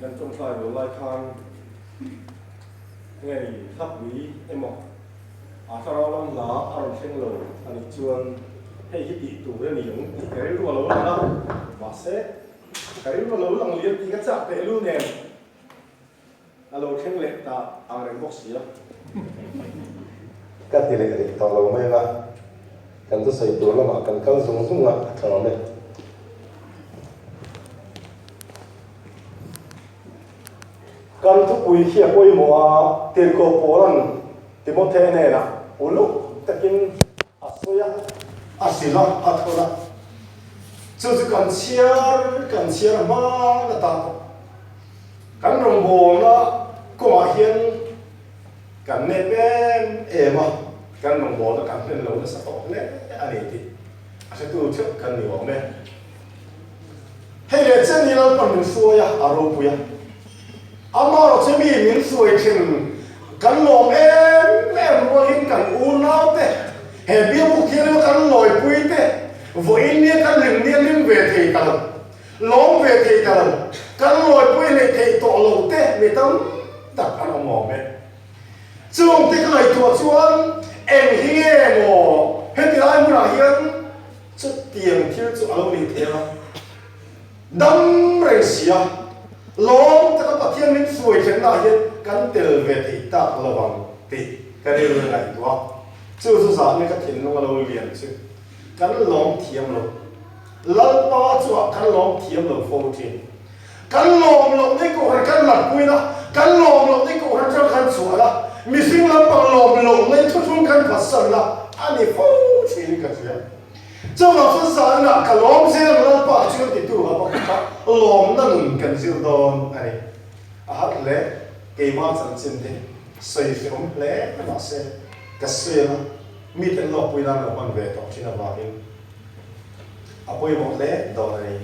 Kan ṭawngṭai lo lai khan ngei hlapui emaw a thlarau lam hla a rawn thleng lo a nih chuan hei hi tih tur a ni ang tih ka rilru a lo lang a, mahse ka rilru a lo lang lian tih ka chak teh lu nen a lo thleng leh ta ang reng bawk si a. Ka ti leh rih tawh lo mai ang a, kan thusawi tur lamah kan kal zung zung a, a tha awm e. Kan thupui khi a pawimawh a, Tirhkoh Paula'n Timothe hnenah uluk takin a sawi a, a hrilh a, a thawn a. Chu chu kan chhiar kan chhiar hma na ta tawh. Kan rawngbawlna kawngah hian kan nep em em a, kan rawngbawlna kan hlen lo nasa tawh hle a ni tih a hretu theuh kan ni awm e. Hei leh chen hi Lalpan min hruai a, a ropui a. Amaherawhchu mi min hruai thin kan lawm em em rualin kan unaute he Biakbuk thianghlim a kan lawipui te vawiin nia kan hlim nia hlim ve thei ta lo, lawm ve thei ta lo, kan lawipui hlei theih tawh lo te mi tam tak an awm awm e. Chungte ka ngaihtuah chuan eng hi nge maw heti lai hmunah hian Chutiang thil chu a lo ni thei a, dam reng si a, lawm taka Pathian min hruai thlennaah hian kan tel ve thei tak lo ang tih ka rilru ngaihtuah. Chu chu zahna ka thinlung a lo lian chu kan lawm thiam lo. Lalpa chungah kan lawm thiam lo fo thin. Kan lawm loh ni kohhran kan latpuina, kan lawm loh ni kohhran chuan kan chhuah la, mihring lampang lawm loh mai thuthlung kan phatsan la a ni fo thin ka hria. Chuvang chuan zanah ka lawm zel ang Lalpa chuan titu ha pakhat kha lawmna nun kan zir dawn a ni. A hat hle, keimah chanchin te sawi hrehawm hle mahse ka sawi anga miten lawkpui nan lo hman ve tawh thin avangin a pawimawh hle dawn a ni.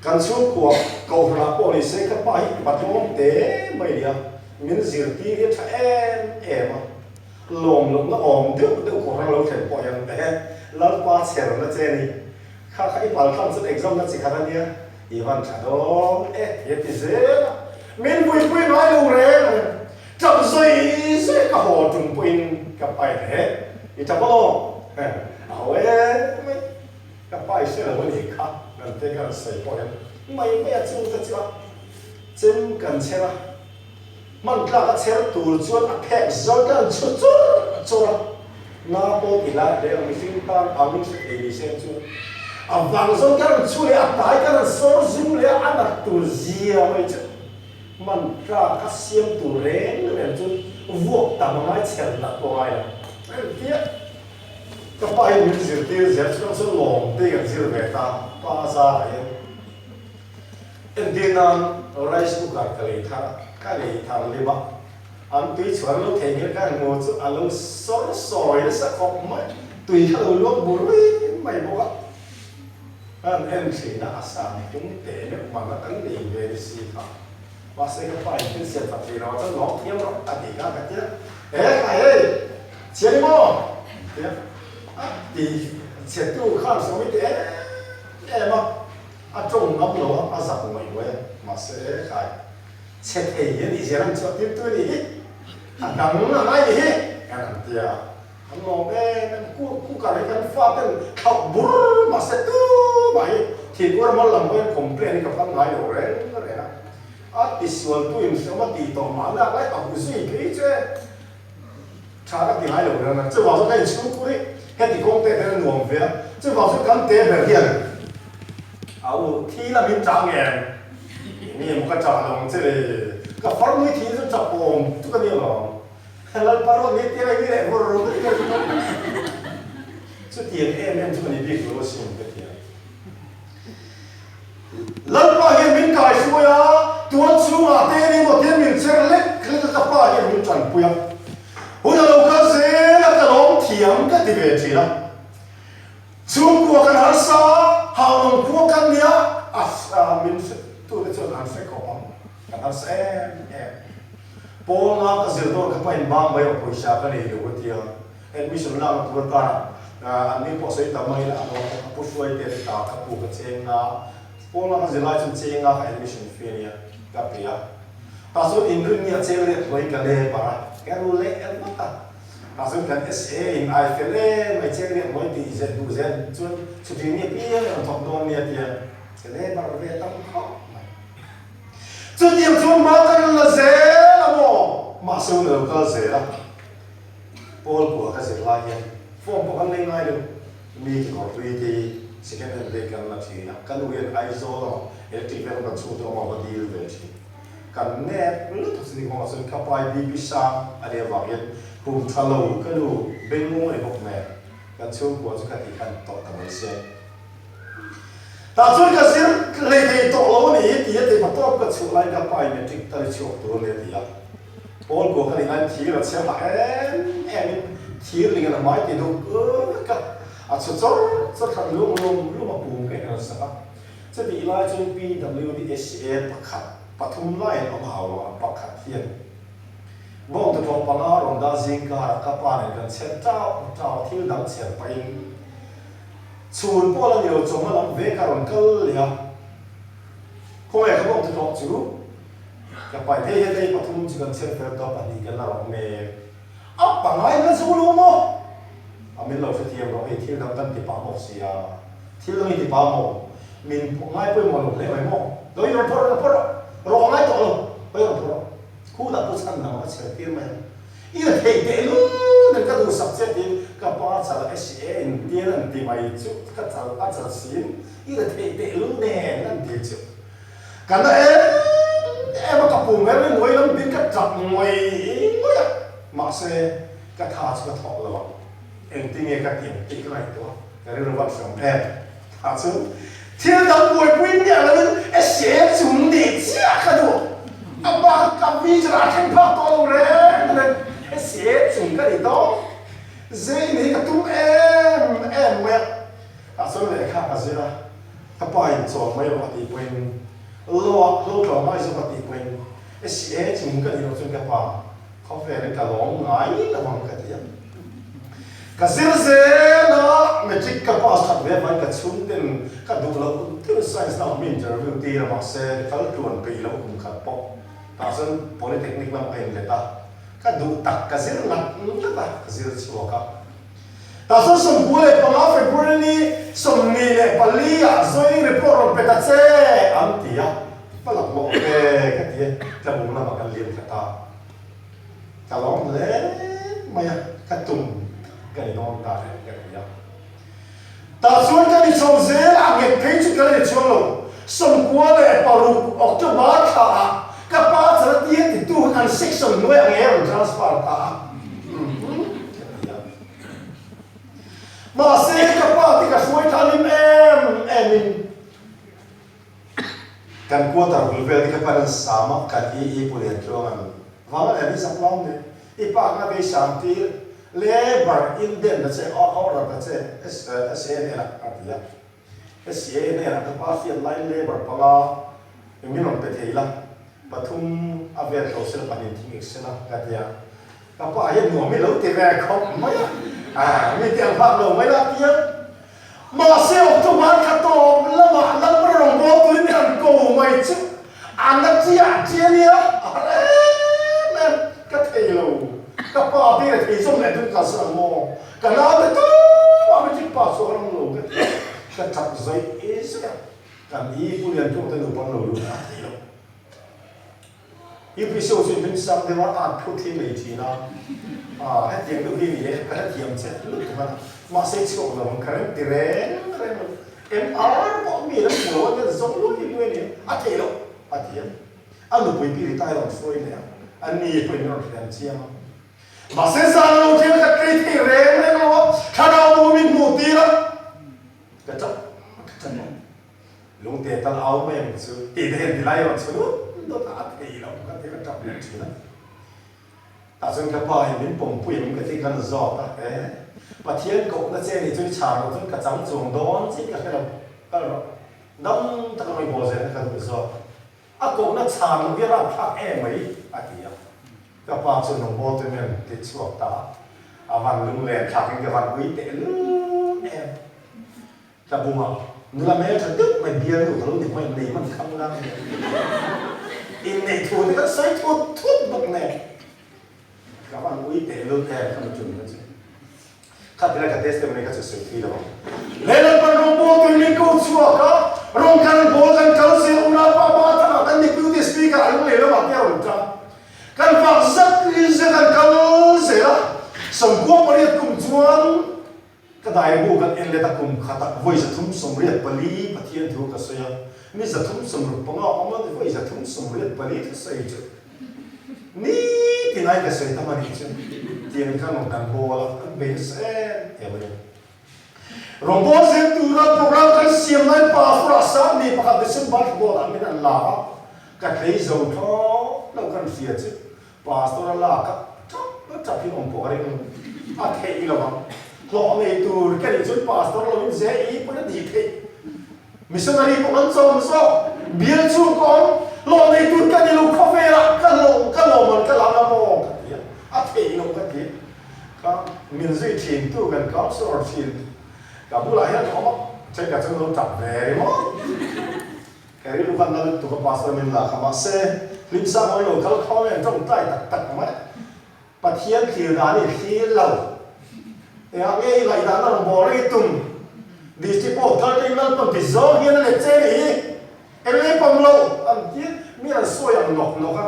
Kan chhungkua Kohhranah pawh ni se ka pa hi patlawm te mai nia, min zirtir hi a tha em em a, lawm lohna awm deuh deuh Kohhran lo thlen pawh hian ehe Lalpa cherna che ni, kha kha i pal tlang chuan exam na chi khat a nia, i van tha dawn e ti a ti zel a, min buipui ngai lo reng reng, tap zawi zawi ka haw tum pawhin ka pa in ehe i tap alawm a ho em mai. Ka pa i hre lo a nih kha, kan te kan sawi pawh hian mai mai a chung te chu a chem kan chher a, hman tlak a chher tur chuan a phek zawt a, an chhu chur chur a, na pawh ti lai hle ang mihring tan angin hre thei ni se chu a vang zawt khan an chhu leh a, a tai khan an sawr zum leh a, a nat tur zia mai chu hman tlak a siam tur reng reng chu vuak tam a ngai chher nat pawh a ngai lo, a infiah. Ka pa hi min zirtir zel chuan chu lawm te kan zir ve ta, pa a zarah hian entir nan rice cooker ka lei thar a, ka lei thar lim a, an tui chhuah an lo thei nghilh khan hmu chu a lo sawr sawi nasa khawp mai, tui kha lo luak bur mai bawk a, kan en thin a, a sang tum teh meuh man a kan lei ve ni si kha, mahse ka pa in thil siam tak thei lo ah chuan lawm thiam rawh a ti kha ka tia, he khai hei. Chhiat i maw? Tia a ti chhiattu khan sawi ti em em a, a tawng ngam lo a, a zak ngawih ngawih a, mahse khai chhe thei hi a nih zia ram chhuah tirtu a nih hi, a dang a ngai nih hi kan han ti a, an lawm em em, cooker hi kan faten thlauh bur mahse tumah hi thingkura mal lam pawhin complain hi ka phal ngai lo reng reng a, a tisualtu in hreawm a tih tawh mahna lai a hu zui phei che. Tha ka ti ngai lo reng a, chuvang chuan ka inchhung kur hi heti kawng te hian a nuam ve a, chuvang chuan kan te ber hian a u thi la min chah nge em? Nge maw ka chah lo ang che le, ka farnui thi chu chak awm chu ka ni alawm, Lalpa ruat nge tia nge leh vur ru ka ti chutiang em em chu ka ni bik lo asin ka ti a. Lalpa hian min kaihruai a, tual chhungah te ni maw tian min cher lek lek a ka pa hian min tanpui a. Hun a lo kal zel a ka lawm thiam ka ti ve thin a. Chhungkua kan harsa a, haunawm khua kan nia a min hretute chuan an hre khawp ang, kan harsa em em. Pawl nga ka zir dawn ka pa in bang mai a pawisa ka nei lo a tia. Admission lakna tur atana an ni pawh sawi tam mai ila a pu hruai te te ta ka pu ka cheng a. Paula ka zirlai chuan chenga ka admission fee a nia ka pe a. Tah chuan inrin nia cheng riat hnuaiin ka le bar a, ka ru leh vat a. Tah chuan kan SA in ai fel em mai cheng riat hnuai tih zeh duh zel chuan chhuti nia piang rawn thawk dawn nia tia ka le bar ve tam khawp mai. Chutiang chuan hma kan la zel a maw? Mahse hun a lo kal zel a, Paul kua ka zir lai hian form pawh kan lei ngai lo. Mi kekawr hlui te hi second hand te kan la thin a, ka nu hian Aizawl lamah electric vel kan chhungte awm a va dil ve thin. Kan nep lutuk chu ni kawngah chuan ka pai BP sang a nih avang hian hum tha lo ka nu bengmung a ni bawk nen kan chhungkua chu ka tih khan tawh ta mai se. Tah chuan ka zir hlei thei tawh lo a ni hi ti a ti hmatawp ka chhuah laiin ka pai matric tal i chhuak tur a ni a ti a. Paul kua ka nih laiin thir a chher hlah em em in thir ling in a hmai ti duk vek a, a chhu chawr chawr thlan lum lum lum a pum ka inral sak a. Chutih lai chuan PWDSA pakhat pathum laiin awm hau lo a, pakhat hian bawng tuhlawh panga rawn dah zing karah ka pa nen kan chher tau tau a, thil dang chher pahin chhun pawh la ni lo chawhma lam ve ka rawn kal leh a, khawngaih ka bawng tuhlawh chu Ka pai phei hian hei pathum chu kan chher fel tawh pahnih kan la rawh mek. A pangai na chu lo maw? A min lo hrethiam rawh hei thil dang kan ti pah bawk sia. Thil dang i ti pah maw? Min ngai pawimawh lo hle mai maw? Lo i rawn phawrh rawn phawrh rawh. Rawh a ngai tawh lo. Hawi rawn phawrh rawh. Khutah pawh chhan dang a va chher tir mai ang. I la theih teh lul nen ka duhsak che tiin ka pa chal a si e in tian an ti mai chu ka chal a chal siin i la theih teh lul nen an ti chu. Ka na em em a, ka pum her in hnuai lam bik ka tap ngawih ngawih a, mahse ka tha chu ka thawk lo a, engtinge ka ti ang tih ka ngaihtuah a, ka rilru van hreawm em. Tha chu thil dang buaipui miah lo in se chung nih chiah ka duh, a bak ka vision ah a thleng phak tawh lo reng reng, se chung ka ni dawn, zei nih ka tum em em mai a, tah chuan lehkha ka zir a. Ka pa in chawl mai rawh a tih pawhin Loah hlo tlawm ngai zawk a tih pawhin SCA chung ka nih loh chuan ka pa khawvelin ka lawm ngai lo ang ka ti a. Ka zir zel a, matric ka pass that ve avangin ka chhungten ka duh loh deuh science lamah mi interview tir a mahse ka kal tluan peih loh kum khat pawh tah chuan polytechnic lamah ka inlet a, ka duh tak ka zir ngat ngat a, ka zir chhuak a. Tah chuan 15 February ni 24 ah Zoe report rawn pe ta che an ti a, ka lak lawh ve ka ti a, tlabung lamah kan liam thla ta. Ka lawm hle mai a, ka tum tak ka ni dawn ta reng ka ti a. Tah chuan ka ni chho zel a, nghet phei chu ka la ni chuang lo. 96 October thla ah ka pa chana tia titu kha kan section hnuai ang e rawn transfer ta a. Ka ti a. Mahse ka pa te ka hruai tha lim em em in kan quarter bul vel te ka pan an sam a, kan i i Pu Liantluang an vang a lian i zak lam nen i pa kha bei sam tir labour indent ta che order ta che SA hnenah a ti a. SA hnenah ka pa hriat laiin labour panga min rawn pe thei la, pathum a vel tho sela pahnih thing ik sela ka ti a. Ka pa hian nuam hi lo ti ve khawp mai a, ah mi te ang hlak lo mai la ti a. Mahse October thla tawp lamah Lalpara rawngbâwl turin min rawn ko mai chu a na chiah chiah a nia, a har em em, ka thei lo. Ka pa bik a thei zawm leh dun kalsan ang maw? Ka naute tumah matric pass chu a ram lo ka ti a, ka tap zaih zaih a, kan i Pu Lianthung te nupa an lo lut a, a thei lo. UPC ho chu in hming sang deuh a, at phut hi nei thin a, ah hetiang deuh hi ni e, ka hrethiam che lutuk a, mahse chhuak lo ang ka rem ti reng reng lo, MR pawh mi lam hmu lo a nia zawng luai luai a nia, a theih loh a ti a, a nupui pi Rita hi a rawn hruai leh a, a ni pawhin a rawn hriam chiang a, mahse zan lo thil ka tlei thei reng reng lo a, thlarau bu min hmuh tir a, ka tap ka tap a. Lungte tal au mai ang chu tih te hian tilai rawn chhu dut dut a, a thei lo ka ti ka tap leh thin a. Tah chuan ka pa in min pawmpui ang ka ti kan zawt a, he Pathian kohna che nih chu i chhar loh chuan ka chang chuang dawn chiah ka hre lo, kal rawh dam taka rawn i bawl zel kha ka duh zawk. A kohna chhar loh hi a rapthlak em mai a ti a. Ka pa chuan rawn bawl tuin min ti chhuak ta a, a van lunglen thlakin ka van ui tehlul em. Tlabunga. Nula hmeltha deuh mai bialnu ka lo ni hmai nei hman khang lang nia. Inneih thu te kan sawi thut thut bawk nen. Ka van ui teh lut em kha mi tum kha chu. Kha tilai ka testimony kha chu sawi thui lo ang. Lehlam rawngbawl tui min ko chhuak a, rawng kan bawl kan kal zel unaupa pa thangah kan deputy speaker a lung lehlamah te a rawn tang. Kan fak zat zet an kal zel a, 98 kum chuan Ka daibu kan en let a kum khatah vawi 384 Pathian thu ka sawi a, mi 365 awm a ni vawi 384 thu sawi chu nitin ai ka sawi tam a nih chu tiang khan rawn kan bawl a, kan bei nasa em em a ni. Rawngbâwl zel tura program kan siam lai pastor ah Sunday pakhat December thla dawt ah min an la a, ka tlei zo thlawt lo kan hria chu Pastor a lak a tap tap hi awm pawh a ring a theih lo ang. Hlawh nei tur ka nih chuan pastor lo in JE pawn a tih theih. Missionary pawh kan chawm zawk, bial chhung ka awm, hlawh nei tur ka ni lo khawvelah ka hlawh ka lawm an ka la ngam aw ka ti a, a theih loh ka ti. Ka min zui thin tu kan councillor thin ka bulah hian ka awm a, thenkhat chuan lo tap ve ringawt. Ka rilru khan na lutuk a pastor min la kha mahse hlim sang awm lo kal khawm em tawngtai tak tak mai Pathian thlir dan i thlir lo engah nge i ngaihdan a rawn bawr reng i tum District pawh kal te in Lalpan ti zawng hian a let che nih hi eng nge pawm lo an ti mi an sawi ang nawk nawk a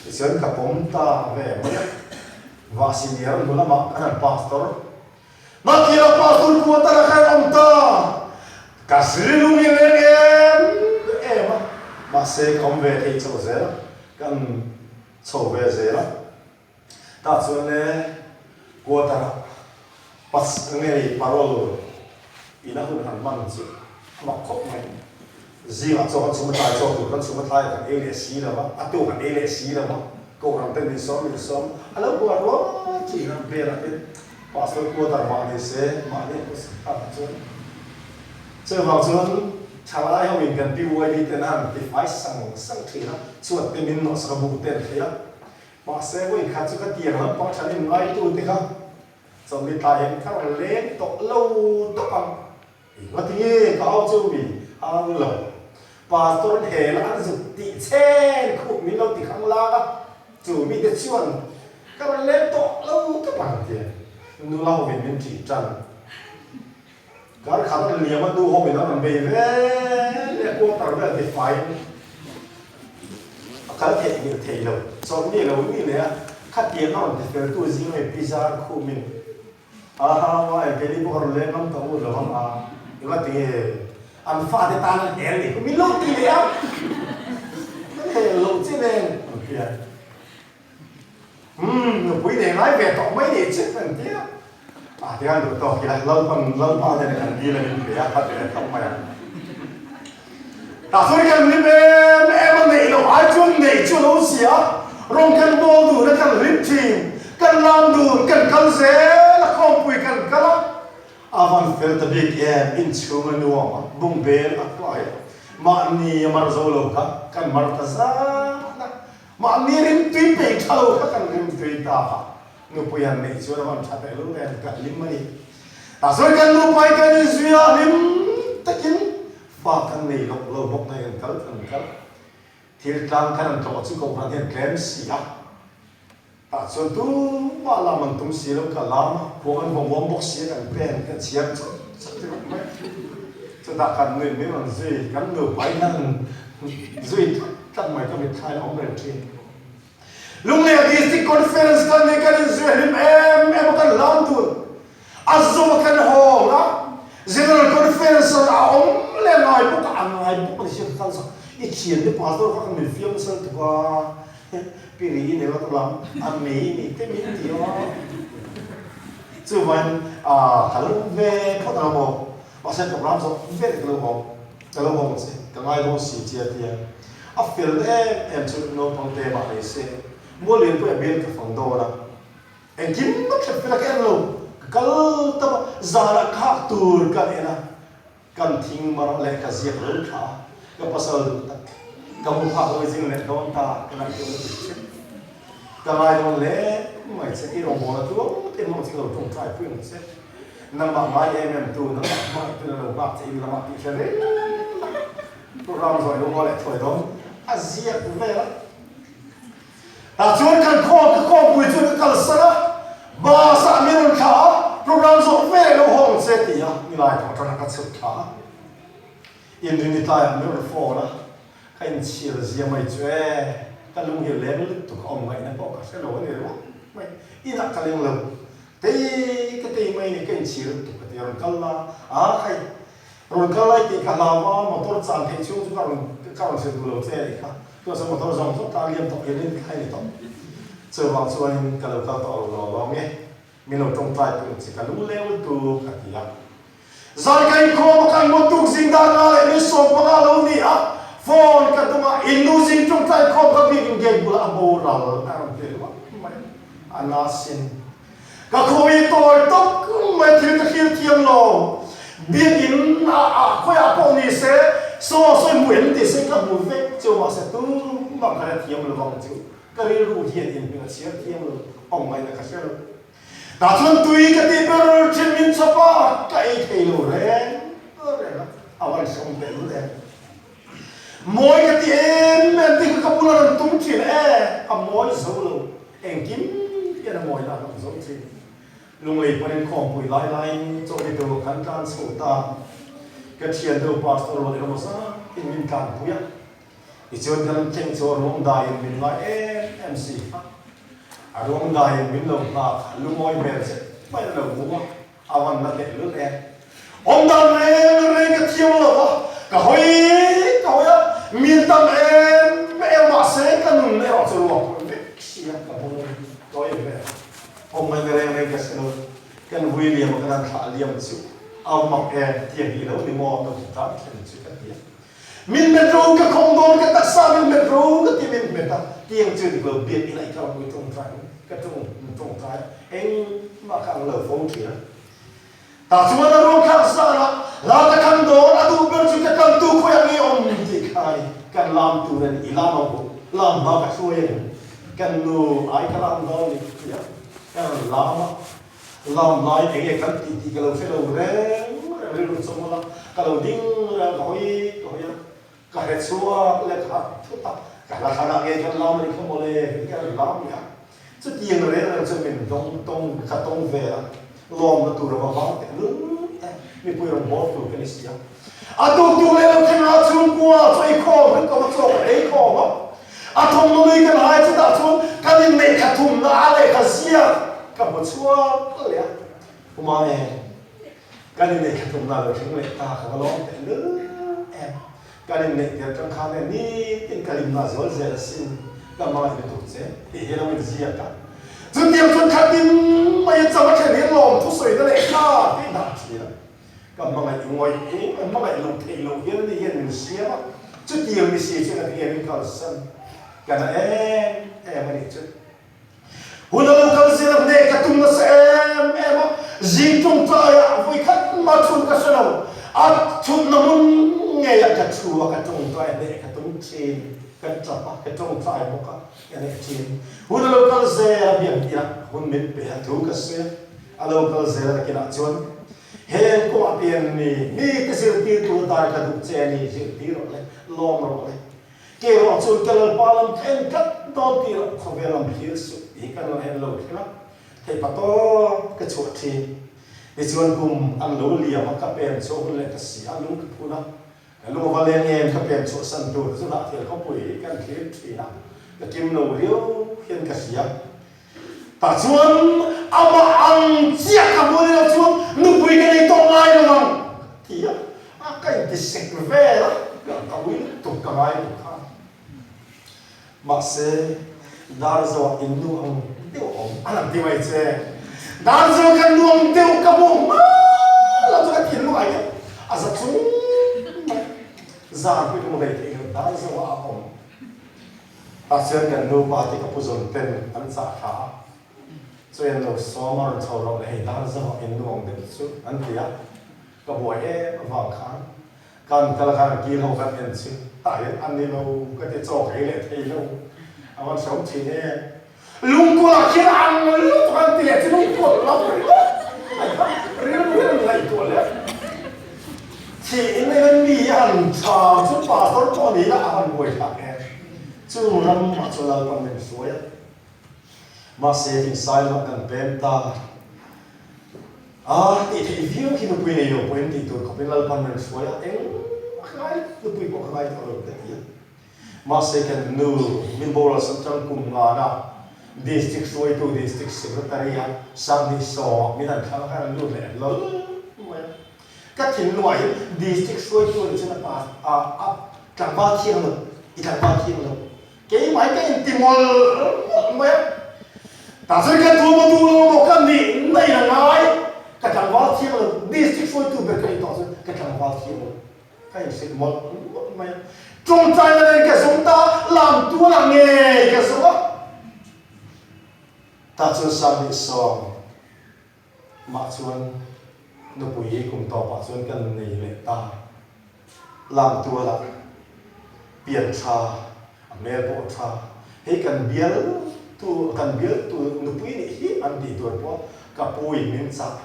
tichuan ka pawm ta ve mai a Vahsiniar hnu lamah kan han pastor Makira pastor quarter ah khan awm ta. Ka rilru hi leng em em a, mahse ka awm ve thei chho zel a, kan chho ve zel a. Tah chuan le quarter ah pas ngei parole in a hun han hman chu a mak khawp mai. Zingah chaw kan chhum a tlai chaw tur kan chhum a tlai ah kan ei leh si lo a, a tuk an ei leh si lo a, kohhran ten min sawm min sawm a lo buai ruai thin a, velah te pastor quarter mah ni se mahni a khawsak tak chuan chuvang chuan thalai ho in kan PYD ten a han ti fai sang sang thin a, chhuat te min nawhsak a buk te an thei a, mahse vawi khat chu ka tiang lampang than in ngaitu te kha chawlhni tlai hian ka rawn leng tawh lo tawp ang. Engati nge ka au chu mi ang lo. Pastor hel an zuk tih chen khup min lo ti khang lak a, chu mite chuan ka rawn leng tawh lo tawp ang tia nula hovin min ṭih ṭan. Kar khat an liam a nu hovin an rawn bei ve leh quarter vel ti faiin a kal theihnghilh thei lo. Chawlhni lo ni leh a, khatiang a rawn ti feltu zing ami pi zar khumin Aha, wai, keini pawh ka rawn leng ngam ta u lo ang a, engati nge an fate tan an hel nih kha min lo ti leh a, kan hel loh che nen an ti a, umm, nupui nei ngai ve tawh mai nih che an ti a, ah tiang duh tawk ila Lalpan Lalpa nen kan dil a min pe a, kha ti leh tawp mai ang. Tah chuan kan hlim em em a, neih loh ai chuan neih chu a lo si a, rawng kan bawl dun a kan hlim thin, kan lam dun, kan kal zel a, khawmpui kan kal a, a van fel ta bik em, inchhung a nuam a, bungbel a kai a, mahni a mar zo lo kha kan mar ta zan a, mahni rimtui peih tha lo kha kan rimtui ta a. Nupui han neih chuan a van tha teh lul em, ka hlim a ni. Tah chuan kan nupai kan inzui a, hlim takin fa kan nei lawk lo bawk na hian kal kan kal. Thil tlang khan an tlawh chu kohhran hian tlem si a, tah chuan tumah lam an tum si lo, ka lam a, khuang an vawm vawm bawk si a, kan pen kan chhiar chut chut ringawt mai. Chutah kan nuin min rawn zui, kan nupai hian zui tlat tlat mai ka mitthla in a awm reng thin. Lungleng District Conference kal nih kan inzui hlim em em a kan hlam dun. A zawng a kan hawng a, General Conference a awm leh ngai bawk a, a ngai bawk a ni sia ka kal zawk. I thiante pastor kha ka min fiam nasa lutuk a, pi ri i nei vat lam, a mei ni te min ti a. Chuvangin ka lo ve phawt ang maw, mahse program zawk vel ka lo hawng. Ka lo hawng che, ka ngai dawn si che a ti a. A fel em em chu naupang te mah nei se, mual lian pawh a bial ka fang dawn a. Engkim a thlet fel a ka en lo, ka kal tam a, zanah ka hak tur ka en a, kan thing mar leh ka ziak lo thla a, ka pasal duh tak, ka mu phak lo i zing leh dawn ta ka ngaihtuah lutuk che. Ka ngai dawn hle mai che, i rawngbawlna tluang te hmang che ka lo tawngtai pui ang che. Nangmah ngai em em tu, nangmah hmangaih tu na lo nghak che in lamah tih hre reng la. Program zawh i lo ngaw leh thuai dawn a ziak vel a. Tah chuan kan khaw ka kawngpui chu ka kalsan a, bus ah min rawn thlah a, program zawh vel lo hawng che ti a, nilai thawh tan a ka chhuk thla a. Inrini tlaiah min rawn phone a, ka inchhir zia mai chu e, ka lung hi leng lutuk a awm ngaihna pawh ka hre lo a ni ringawt mai, inah ka leng lo, tei ka tei mai ni ka inchhir lutuk ka ti a, rawn kal la a khai Rawn kal lai tih ka hlau a, motor chan theih chhung chu ka rawn ka rawn hrilh duh lo che a nih kha. Tunah chuan motor zawng zawng tan liam tawh hian in thlai ni tawh. Chuvang chuanin ka lo kal tawh lo law law nge, min lo tawngtai pung che ka lungleng lutuk a ti a. Zan ka inkhawm a kan maw tuk zing dar nga leh min 15 lo ni a, phone ka tum a, in nu zing tawngtai khawm kha biak in gate bulah a boral a rawn ti ringawt mai a na sin. Ka khawi tawi tawk mai thil ka thlir thiam lo. Biakinn ah ah khawiah pawh ni se, saw sawi hmu em ti se ka hmu vek chu mahse tumah ka hre thiam lo vang chu. Ka rilru hian inhming a chhiar thiam lo, awm ngaihna ka hre lo. Tah chuan tui ka tih ber thin min chhawp a, ka ei thei lo reng reng a, a va inhreawm tehlul em. Mawi ka ti em em tih kha ka bula rawn tum thin e, a mawi zo lo, engkim hian a mawi dan a awm zo thin. Lunglei panin khawmpui lai laiin chawhni tur kan tlan chho ta, ka thian deuh pastor rual engemaw zatin min tlanpui a, tichuan kan thleng chu a ruang daiin min ngai em em si kha, a ruang daiin min lo nghak lungawi hmel zet mai a lo mu a. A van la teh lul e. Awm dan reng reng ka thiam lo va, ka hawi ka hawi a, min tam em em mahse ka nun erawh chu ruak tur vek sia ka bung tawi ve a. Awm ngaihna reng reng ka hre lo, kan vui liam a kan han thlah liam chu a mak em tiang hi lo ni maw ka hmu tan thlen chu ka ti a. Min hmet ro ka khawng dawn ka taksa min hmet ro ka ti min hmet a, tiang chu dik lo biak ina i kal pui tawngtai in ka tawng tawngtai a, engmah kha ang lo fo thin a. Tah chuan a ruang thlak zan a, la ka thlang dawn a duh ber chu ka kaltu khawiah nge awm tih kha a ni, kan lam tur a ni, i lam ang u, lam hma ka hruai a ni, kan nu ai ka lam dawn ni ti a, ka rawn lam a. Lam lai eng nge kan tih tih ka lo hre lo reng reng rilru chawmawlh a, ka lo ding reng ka hawi ka hawi a, ka hre chhuak leh ka harh thut a, ka hla thlanah nge kan lam a ni kha mawle hei ka rawn lam leh a, chutiang reng reng chuan min dawng tawng ka tawng vel a, lawmna tur a va vang teh lul e, mipui rawn bawr tur ka ni si a. A tuktuk leh lo thleng a chhungkua chu ei khawm kan kawm a chaw kan ei khawm a, a thawmhnaw nui kan hai chutah chuan kan inneih kha thumna a lehkha ziak ka hmu chhuak leh a, Uma e, kan inneih kha thumna a lo thleng leh ta ka va lawm teh lul em, kan inneih tir atang khan e nitin ka limna zual zel asin ka hmangaih lutuk che tih hi a lo inziak a, chutiang chuan khatin mai a cham a thlen hian lawmthu sawina lehkha tih dah thin a. Ka hmangaih ngawih eng ka hmangaih loh theih loh hian ani hian min siam a, chutiang ni si chuan a tinge min kalsan ka na em em a nih chu. Hun a lo kal zel a hneh ka tum nasa em em a, zing tawngtaiah vawi khat mah chhun ka hre lo, a thutna hmun ngeiah ka thu a, ka tawngtai a hneh ka tum thin, ka tap a, ka tawngtai bawk a, ka hneh thin. Hun a lo kal zel a biak inah hun min pe a, thu ka sawi a, a lo kal zel a nakinah chuan Heng kawngah pian ni, mite zirtirtu atan ka duh che a ni, zirtir rawh le, lawm rawh le. Ke ruah chuan ka Lalpa lam ka en tlat dawn tih loh khawvel lam thlir suh tih hi ka nun en lo thleng a, theihpa tawp ka chhuah thin. Tichuan kum an lo liam a, ka pen chhuah hun leh ka si a, lung ka phun a, ka lung a va leng em, ka pen chhuah san tur te chu hnahthel khawpui hi kan thlir thin a, ka kim lo riau hian ka hria. Tah chuan amah ang chiah ka hmu ni lo chuan nupui ka nei tawh ngai lo ang ti a, a ka inti sek vel a, ka ui lutuk ka ngai lo kha. Mahse, Darzoah in nu ang deuh a awm a han ti mai che. Darzoah kan nu ang deuh ka hmuh hma lo chu ka thinlung ah hian a za chung mai. Zan pawh i ka hmu hlei thei lo, Darzoah a awm. Tah chuan kan nupa te ka pu zawn ten an chah thla a, chuan lo sawm a rawn chho rawh le hei dar zawh in nuam deuh chu an ti a, ka buai em avang khan kan kal khan an kil ho khan en chu tah hian an ni lo ka ti chaw ka ei leh thei lo a van hreawm thin em. Lungkual ah khian ang lutuk an ti leh chu lungkual lo ringawt mai kha rilru hian. Thih in mi a han tha chu pastor pawh ni ila a han buai thlak em. Chu ram ah chuan Lalpan min hruai a. Mahse thingsai lamah kan pem ta a, tih theih viau khi nupui nei lo pawhin tih tur khawpin Lalpan min hruai a, engmah ka ngai nupui pawh ka ngai tawh lo ka ti a. Mahse kan nu min boral san tang kum ngana District hruaitu District Secretary a Sanghnih Sawma min han thlang khan an lut leh hlawl mai a. Ka thinlungah hian District hruaitu nih chuan a pa a a tlangval thiang lo, i tlangval thiang lo. Keimah hi ka inti mawlh mawlh mai a. Tah chuan ka duh maw duh lo maw ka nih na in a ngai. Ka tlangval thiang lo, District hruaitu ber ka nih tawh chuan ka tlangval thiang lo. Ka inhrilh mawlh mawlh mai a. Tawngtaina nen ka zawng ta, lam tualah ngei ka zawng a. Tah chuan Sanghnih sawm mah chuan nupui kum tawpah chuan ka nei leh ta. Lam tualah pian tha, a hmel pawh a tha. Hei kan bial tu, kan bial tu nupui nih hi an tih tur pawh ka pu in min chah.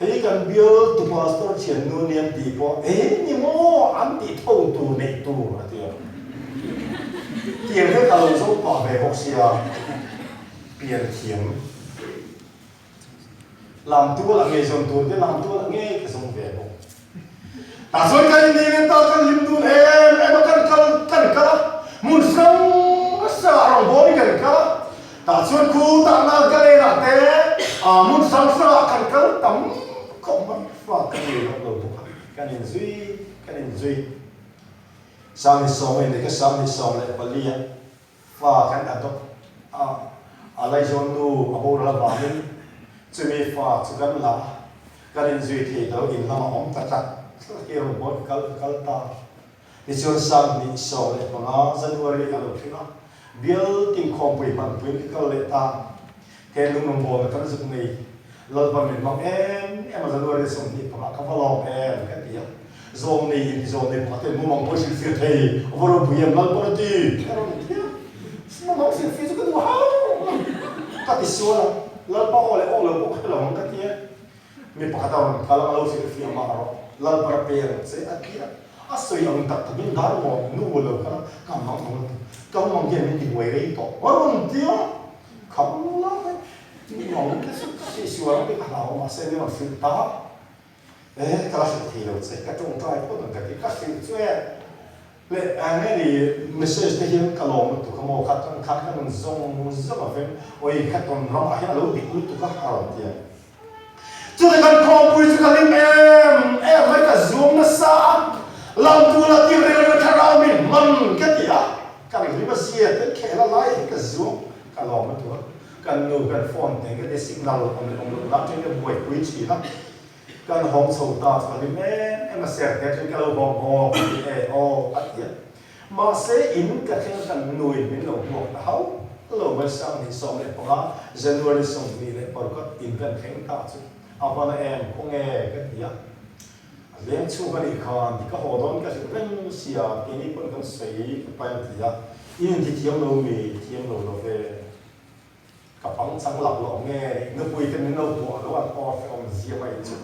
Hei kan bial tu pastor thiannu nia an tih pawh eng ni maw an tih tho tur neih tur a ti a. Tiang hian ka lo zo pah ve bawk sia pian thiam lam tual ah ngei zawn tur te lam tual ah ngei ka zawng ve bawk. Tah chuan kan inei leh ta kan hlim dun em em a kan kal kan kal a hmun hrang hrang ah rawngbawlin kan kal a tah chuan khu tah Nagaland ah te ah hmun hrang hrang ah kan kal tam khawp mai fa kan nei lawk lo bawk a kan inzui kan inzui 20 leh ka 24 ah Fa kan adopt a, a laizawn nu a boral avangin chumi fa chu kan la a, kan inzui thei ta lo, in lamah awm ta tlat tlat hi rawn bawi ka kal ka kal ta. Tichuan 2015 January a lo thleng a, bial tinkhawmpui hmanpuiin ka kal leh ta. He lunglawmbawl na kan zuk nei Lalpa min hmang em em a January 25 ka va lawm em ka ti a, zawm nei in ti zawm nei pakhat hian mumang pawh hrilhfiah thei a va ropui em Lalpa na ti ka rawn ti a, mumang hrilhfiah chu ka duh hauh lo ka ti sual a, Lalpa aw leh aw lo pawh ka hre lo ang ka ti a, mi pakhat a rawn kal a lo hrilhfiah mah rawh Lalpa na pe ang che a ti a, a sawi ang tak takin dar maw nu lo kal a ka mang ang lutuk ka mumang hian min ti buai rei tawh a rawn ti a. Kham lai mi nuam te chu ka tih sual ang tih ka hlau a mahse ni rawn hrilh ta e ka la hrilh thei lo che ka tawngtai phawt ang ka ti ka hrilh chu e leh eng nge ni message te hian ka lawm lutuk a maw kha tan khan ka nun zawng zawng a veng awi ka tawn ramah hian a lo dik lutuk a a rawn ti a chutah kan khawmpui chu ka hlim em em mai ka zuam nasa a lamtuala tir reng reng thlarau min hman ka ti a ka hlim a zia te khel a lai hi ka zuam Ka lawm a tua, kan nu kan phone te nge te signal awm leh awm loh dan tengin ka buaipui thin a, kan hawng chho ta chu ka hlim em em a, ser te atangin ka lo hawng haw ka ti e aw a ti a, mahse in ka thleng a kan nu in min lo hmuak ta hauh lo mai 2015 January 26 a in kan thleng ta chu a va na em khawnge ka ti a, a leng chhuk a nih khan ti ka haw dawn ka hrilh reng sia keini pawn kan sawi ka pai a ti a, i inti thiam lo mi thiam lo lo ve, ka pang chang lak loh nge nupui te min lo hmuh lo an aw hrehawm zia mai chu.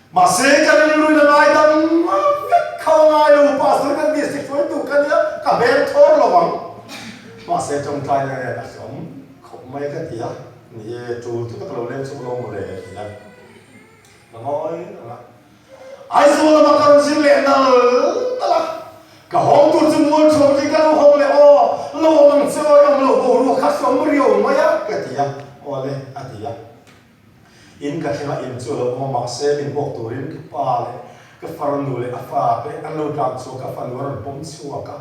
Mahse ka rilruin a ngaidam vek kha a ngai lo, pastor kan district hruaitu ka nia ka hmel thawr lo ang, mahse tawngtai na nen a hrehawm khawp mai ka ti a, ni e tul chu ka lo leng chuk lo mawle a ti a. Ka ngawi reng a. Aizawl lama ka rawn zir leh nal nal a, ka hawng tur chu mual chhuak tih ka lo hawng leh aw, lo awm ang che awi awm lo boruak kha hrawm riau mai a ka ti a, aw le a ti a. In ka thleng a, in chu a lo awm a, mahse min bawk turin ka pa leh ka farnu leh a fa te an lo tlan chhuak, ka fanu a rawn pawm chhuak a.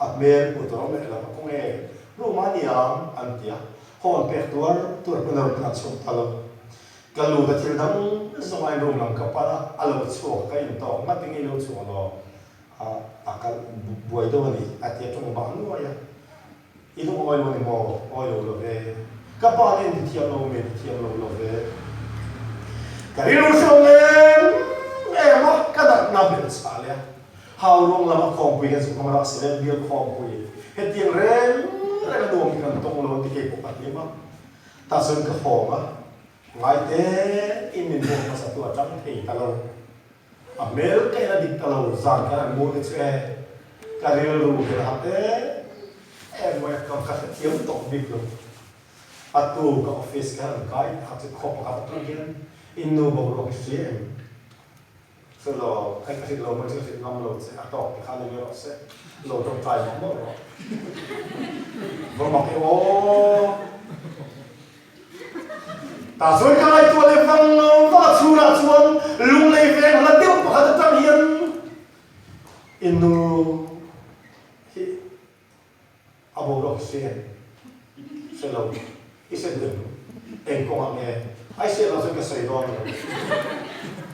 A hmel hmuh tur awm leh lo a kawng e, room a niang an ti a, hawn pek tuar tuar hmun a rawn tlan chhuak ta lo. Ka lut a thil dang zawng aiin room lam ka pan a, a lo chhuak ka intawk ngat eng i lo chhuak lo a, a kal buai deuh a ni a ti a tawng bah nuai a. I lung awi lo a ni maw? Awi lo lo ve. Ka pa nen ti thiam lo nge ti thiam lo lo ve. Ka rilru hreawm em em a, ka natna belh chah leh a. Hau ruang lama khawmpui hian chu hmang rah si le, bial khawmpui. Hetiang reng reng a nuam hi kan tawng lo an ti kei pawh ka hlim a. Tah chuan ka hawng a, ngaite in min hmuh hmasa tu a tang thei ta lo. A hmel ka en a dik ta lo, zan kan an mu te chu e, ka rilru hi a hat em em mai a, ka ka hrethiam tawh bik lo. A tu ka office khan an kai ta chu khaw pakhat atang hian in nu boruak i hria em? Chulaw, hei ka hrilh lo mai chu ka hrilh ngam lo che, a tawk ti kha ni mai rawh se, lo tawngtai mawlh mawlh rawh. Va mak e aw. Tah chuan ka ngaihtuah leh vang vang a chhunah chuan lunglei veng hla deuh pakhat atang hian i nu hi A boruak hi hre em? Hre lo. I hre duh em? Eng kawngah nge? Ai hriat loh chuan ka sawi dawn lo.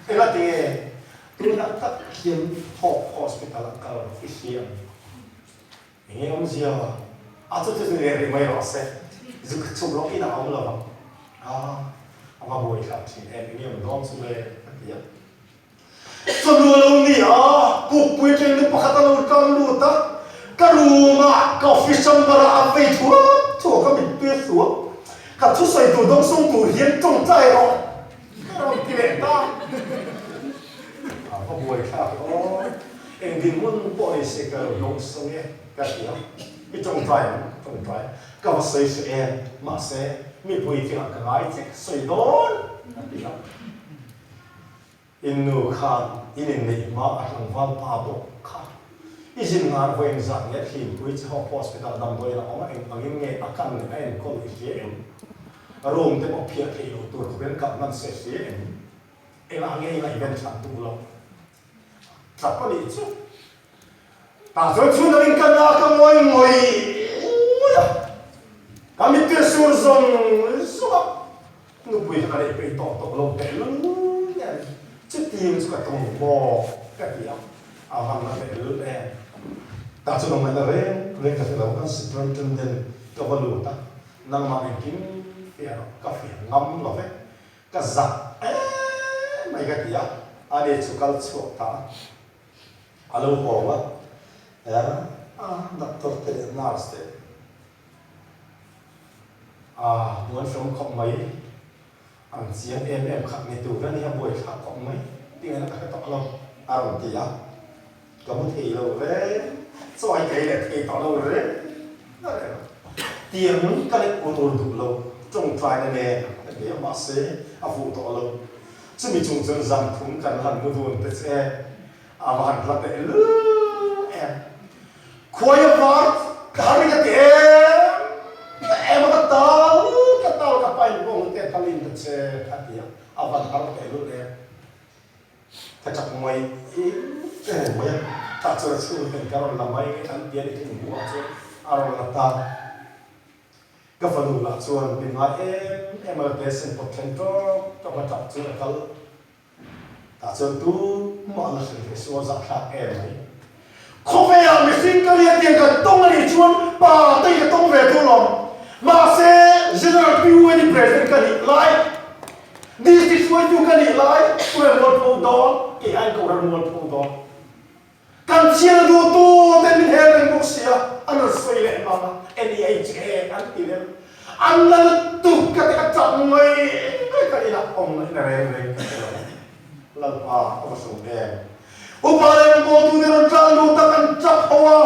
Engah tinge tunah tak hian Hope Hospital ah kal i hria ang? Enge awmzia? A chu chu chu reh rih mai rawh se. Zuk chhuk rawh inah a awm lo vang. A, a va buaithlak thin em, enge awm dawn chu le? A ti a. Chawhnu a lo ni a, pukpui atangin nu pakhat a lo tan lut a, ka room ah ka office chamber ah a vei thuak thuak a, mittui a hluak. Ka thusawi tur dawngsawng tur hian tawngtai rawh ka rawn ti leh ta. A va buai thlak e aw, eng dinhmun pawh ni se ka lo dawngsawng e ka ti a, i tawngtai ang, tawngtai ka va sawi hreh em, mahse mipui thingah ka ngai che ka sawi dawn a ti a. In nu khan in inneih hma a tlangval pa bawk kha i zin ngar vawi engzat nge thlimpui che Hope Hospital damdawiin a awm a eng angin nge a kan leh a enkawl i hria em? Room te pawh phiah theih loh tur khawpin kap hman se hria em? Engah nge i ngaihven chhan duh loh? Tap a nih chu. Tah chuan chhun angin ka na ka ngawi ngawi ngawi a, ka mittui a sur zawng zawng a, nupui kha ka neih peih tawh tawh lo tehlul nen chutiang chu ka tawng maw ka ti a, a van la tehlul em. Tah chuan awmna reng reng ka hre lo, kan superintendent ka va lut a, nangmah engkim fiah rawh, ka fiah ngam lo vek, ka zak em mai ka ti a, ani chu kal chhuak ta a. A lo hawng a, a doctor te leh nurse te a hmuan hlawm khawp mai, an chiang em em khat ni tur a nia buaithlak khawp mai tingin a hre tawh lo a rawn ti a, ka mu thei lo reng, chaw hi ka ei leh thei tawh lo reng reng a, tiang ka leh ur ur duh lo, tawngtaina nen a ti a, mahse a fuh tawh lo. Chumi chung chuan zan thum kan han mu dun te che a va han hla teh lul em. Khuai a var har in a ti em em a ka tal ka tal ka pain bawng te tal in ta che a ti a, a van har teh lul em. Ka chak mai em mai a, tah chuan a chhung ten ka rawn la mai an ti a ni thing hmuh ah chuan a rawn la ta. Ka fanu lah chuan min ngai em em a la te sen pawt thleng tawk tawk a tap chu a kal. Tah chuan tumah la hrilh ve sual zahthlak em mai. Khawvelah mihring ka lian tiang kan tawng a nih chuan pa te hi ka tawng ve tur lawm. Mahse General PUAD President ka nih lai, District hruaitu ka nih lai, tunge mualpho dawn, kei aiin kohhran mualpho dawn. Kan thial duhtu ten min hel reng bawk sia, an rawn sawi leh hmang a, NEHA an ti lem. An la lutuk ka ti a chak mai mai ka inah awm ngaihna reng reng ka hre lo. Lalpa a va hrum em. Upa leh rawngbawltu te rawn tlan lut a kan chak ho a,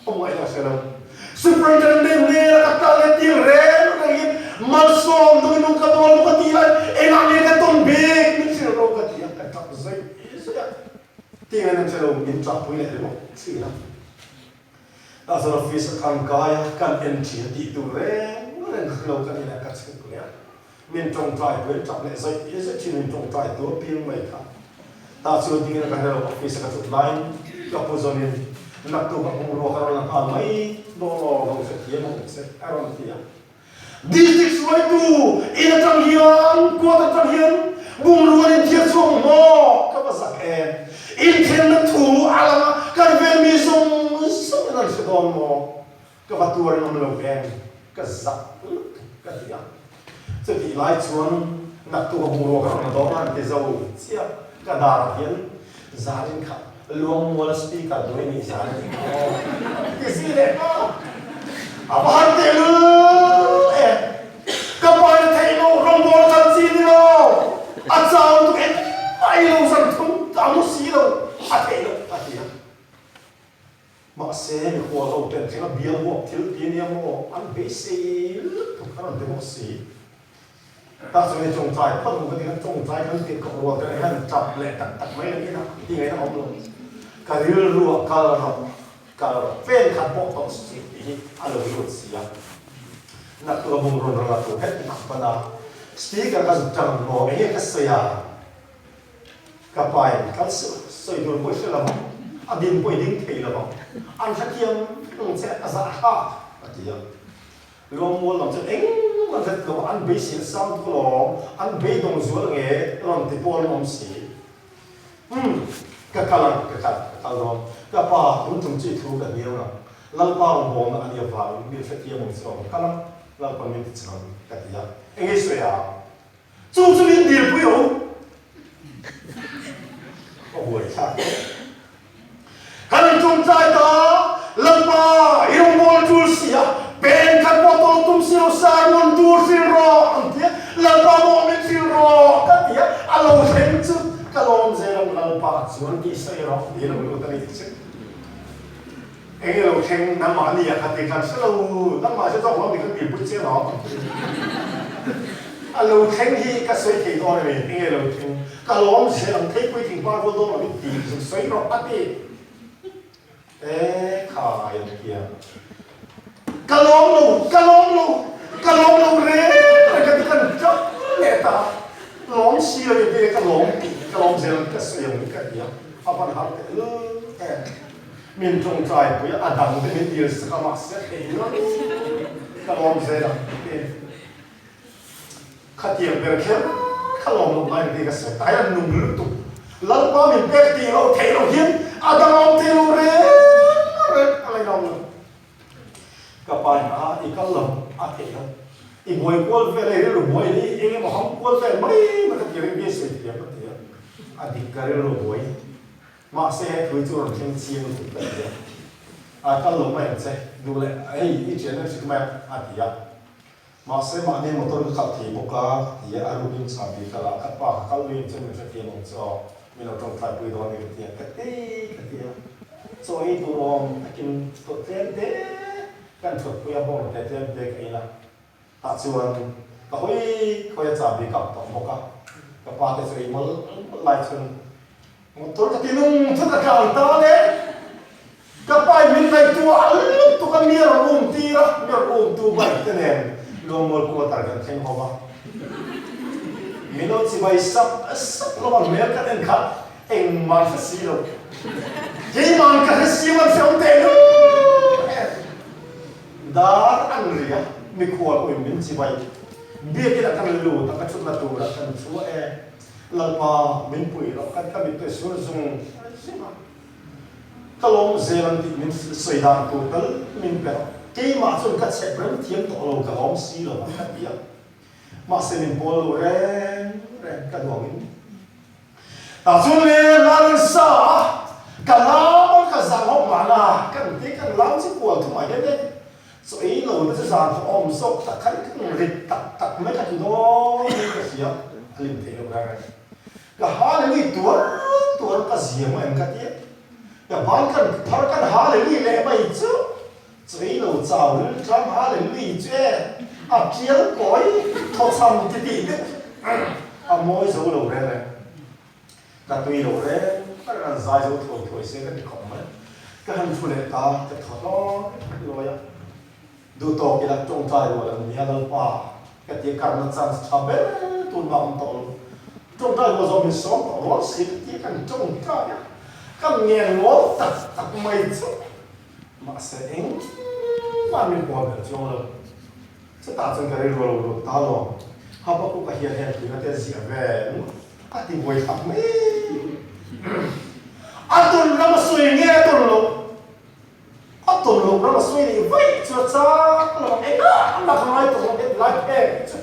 awm ngaihna ka hre lo. Superintendent hnena ka tlan leh tir reng rengin malsawm dawng in nung ka dawn bawk a tih lai engah nge ka tawn bik min hrilh ro ka ti a, ka chak zaih zaih a. Tih an hre lo, min ṭahpui leh ringawt thin a. Tah chuan office a kan kai a, kan en thin a tih tur reng reng hre lo kan inah ka chhuk leh a. Min ṭawngṭai tu in ṭap leh zaih zaih thin, min ṭawngṭai tu apiang mai kha. Tah chuan tingin a ka hre lo, office a ka ṭhut laiin ka pu zawnin naktuk a bungrua ka rawn la nghal mai dawn aw, lo hrethiam ang che a rawn ti a. District hruaitu in atang hian court atang hian bungrua an inthiar chhuak ang maw? Ka va zak em? Inthenna thu a lang a, kan vel mi zawng zawng in an hre dawn maw? Ka va tuar ngam lo em? Ka zak lutuk ka ti a. Chutih lai chuan naktuk a bungrua ka rawn la dawn a an ti zo chiah. Ka darah hian zan in khat Luangmuala speaker duai nih zan a ni kha aw. Ti si leh ta. A va han tehlul em. Ka pa in a theih lo, rawngbâwl a kal chi ni lo. A chau tuk engmah ei lo zan thum a mu si lo. Mahse, mikhual ho ten thlenga bial huap thil ti ania maw an beisei lutuk a rawn ti bawk si. Tah chuan i tawngtai phawt ang ka ti khan tawngtai kan tirh khawp rual te hian tap leh tak tak mai ang ina ti ngaihna awm lo. Ka rilru ah kal rawh, kal rawh, pen khat pawh tawh suh tih hi a lo lut si a. Naktuk a bungrawn rawn la tur het mak pan a, speaker ka zuk tang maw enge ka sawi a? Ka pa in kal suh, sawi tur pawh i hre lo ang, a din pawh i ding thei lo ang, an hrethiam ang che a zahthlak a ti a. Luangmual lam chuan engmah hret lo an beisei sang tuk alawm, an beidawng zual nge rawn ti pawl an awm si. Umm, ka kal ang, ka kal, ka kal dawn. Ka pa, tun tum chu i thu ka hniam ang. Lalpa rawngbawlna a nih avangin mi hrethiam ang chu ka kal ang, Lalpa min ti chang ka ti a. Eng nge sawi ang? Chu chu min dilpui ro. Ka buai thlak hle. Kan in tawngtai ta, Lalpa i rawngbâwl ṭul si a, pen khat pawh tawl tum si lo sermon tur hrilh rawh an ti a, Lalpa maw min hrilh rawh ka ti a, a lo thleng chu ka lawm zel ang Lalpa chuan tih sawi rawh ti lo lut a ni chu. Eng ilo thleng nangmah nia kha ti khan hre lo, nangmah hre zawk lo ni khan dilpui che lo. A lo thleng hi ka sawi thei dawn a ni, eng ilo thleng ka lawm zel ang theipui thingpar rual dawn lovin ti zuk sawi rawh a ti. E khai an ti a, ka lawm lo, ka lawm lo, ka lawm lo reng reng ka ti khan tap leh ta a, lawm si lo in ti ka lawm tih ka lawm zel ang ka sawi ang ka ti a, a van har teh lul em. Min tawngtai pui a, a dang te min dil sak a, mahse a theih lo ka lawm zel ang ti. Khatiang ber kher kha lawm loh lai ang ti ka sawi ta hian nung lutuk. Lalpa min pek tih loh theih loh hian a dang awm thei lo reng reng a ngaihawm lo. Ka pa in a i kal lo a theih loh. I buai kual vel a, i rilru buai hi eng emaw ham kual vel mai mai ka ti reng nge sawi thiam a ti a, a dik ka rilru buai. Mahse he thui chu rawn thleng chiang lutuk ka ti a, a kal lo mai ang che, duh leh hei i thian em hrik mai ang a ti a. Mahse mahni motor ka khalh thei bawk a ka ti a, a rukin chahbi ka la a, ka pa ka kal lui ang che min hrethiam ang che aw, min lo tawngtai pui dawn ni ka ti a, ka ti ka ti a, chaw ei tur awm takin tawt tlem te kan thutpui a, bawng te tlem te ka in a. Tah chuan ka hawi hawi a chahbi kap tawh bawk a, ka pa te chu ei mawlh mawlh lai chuan motor ka ti nung thut a tlan ta le, ka pa in min ngaihtuah lutuk a mi a rawn um tir a, mi rawn um tu bike te nen Luangmual quarter kan thleng ho va, min lo chibai sap sap lo a hmel ka en kha engmah hre si lo, keimah ka hre si man hreawm teh lul em. Dar an ri a, mikhual pawhin min chibai. Biakin a kan lut a, ka chutna turah kan chhuah e. Lalpa, min pui rawh, kan ka mittui sur zung zung a. Ka lawm zel ang tih min sawi dan tur tal min pe rawh. Keimah chuan ka chhep rem thiam tawh lo, ka lawm si lo ang ka ti a. Mahse min pawl lo reng reng, ka duangin. Tah chuan le lal an sa a, ka lam a ka zang hawk mahna kan ti kan lam chu kual thum ah hian e chaw ei lo te chu zan thawh awm zawk tak khan kan rit tak tak mai ka ti dawn in ka hria a lim theih loh reng reng. Ka Hallelui tuar tuar ka zia maw em ka ti a, ka ban kan phar kan Hallelui leh mai chu chaw ei lo chau rilṭam Hallelui chu e a tial kawi thawchham ti tih deuh A mawi zo lo reng reng. Ka tui lo reng reng an zai zo thuai thuai se ka ti khawp mai. Ka han thu leh ta, ka thaw hlawi hlawi a. Duhtawk ila tawngtai rual an nia Lalpa ka ti a, karna chance tha ber tun bak awm tawh lo. Tawngtai rual zawng min sawm tawh rual si ka ti a, kan tawngtai a, kan ngen ngawl tak tak mai chu. Mahse engmah min pawl ber chuang lo. Chutah chuan ka rilru a lo lut ta lo. Habakkuk-a hian heng tuina te a ziah ve ngawt a ti buai thlak mai. A tawn ram a sawi nge a tawn loh? A tawn loh ram a sawi nih vaih chu a chak lo ang. Engah mah ka ngai tawh lo het lai phek chu.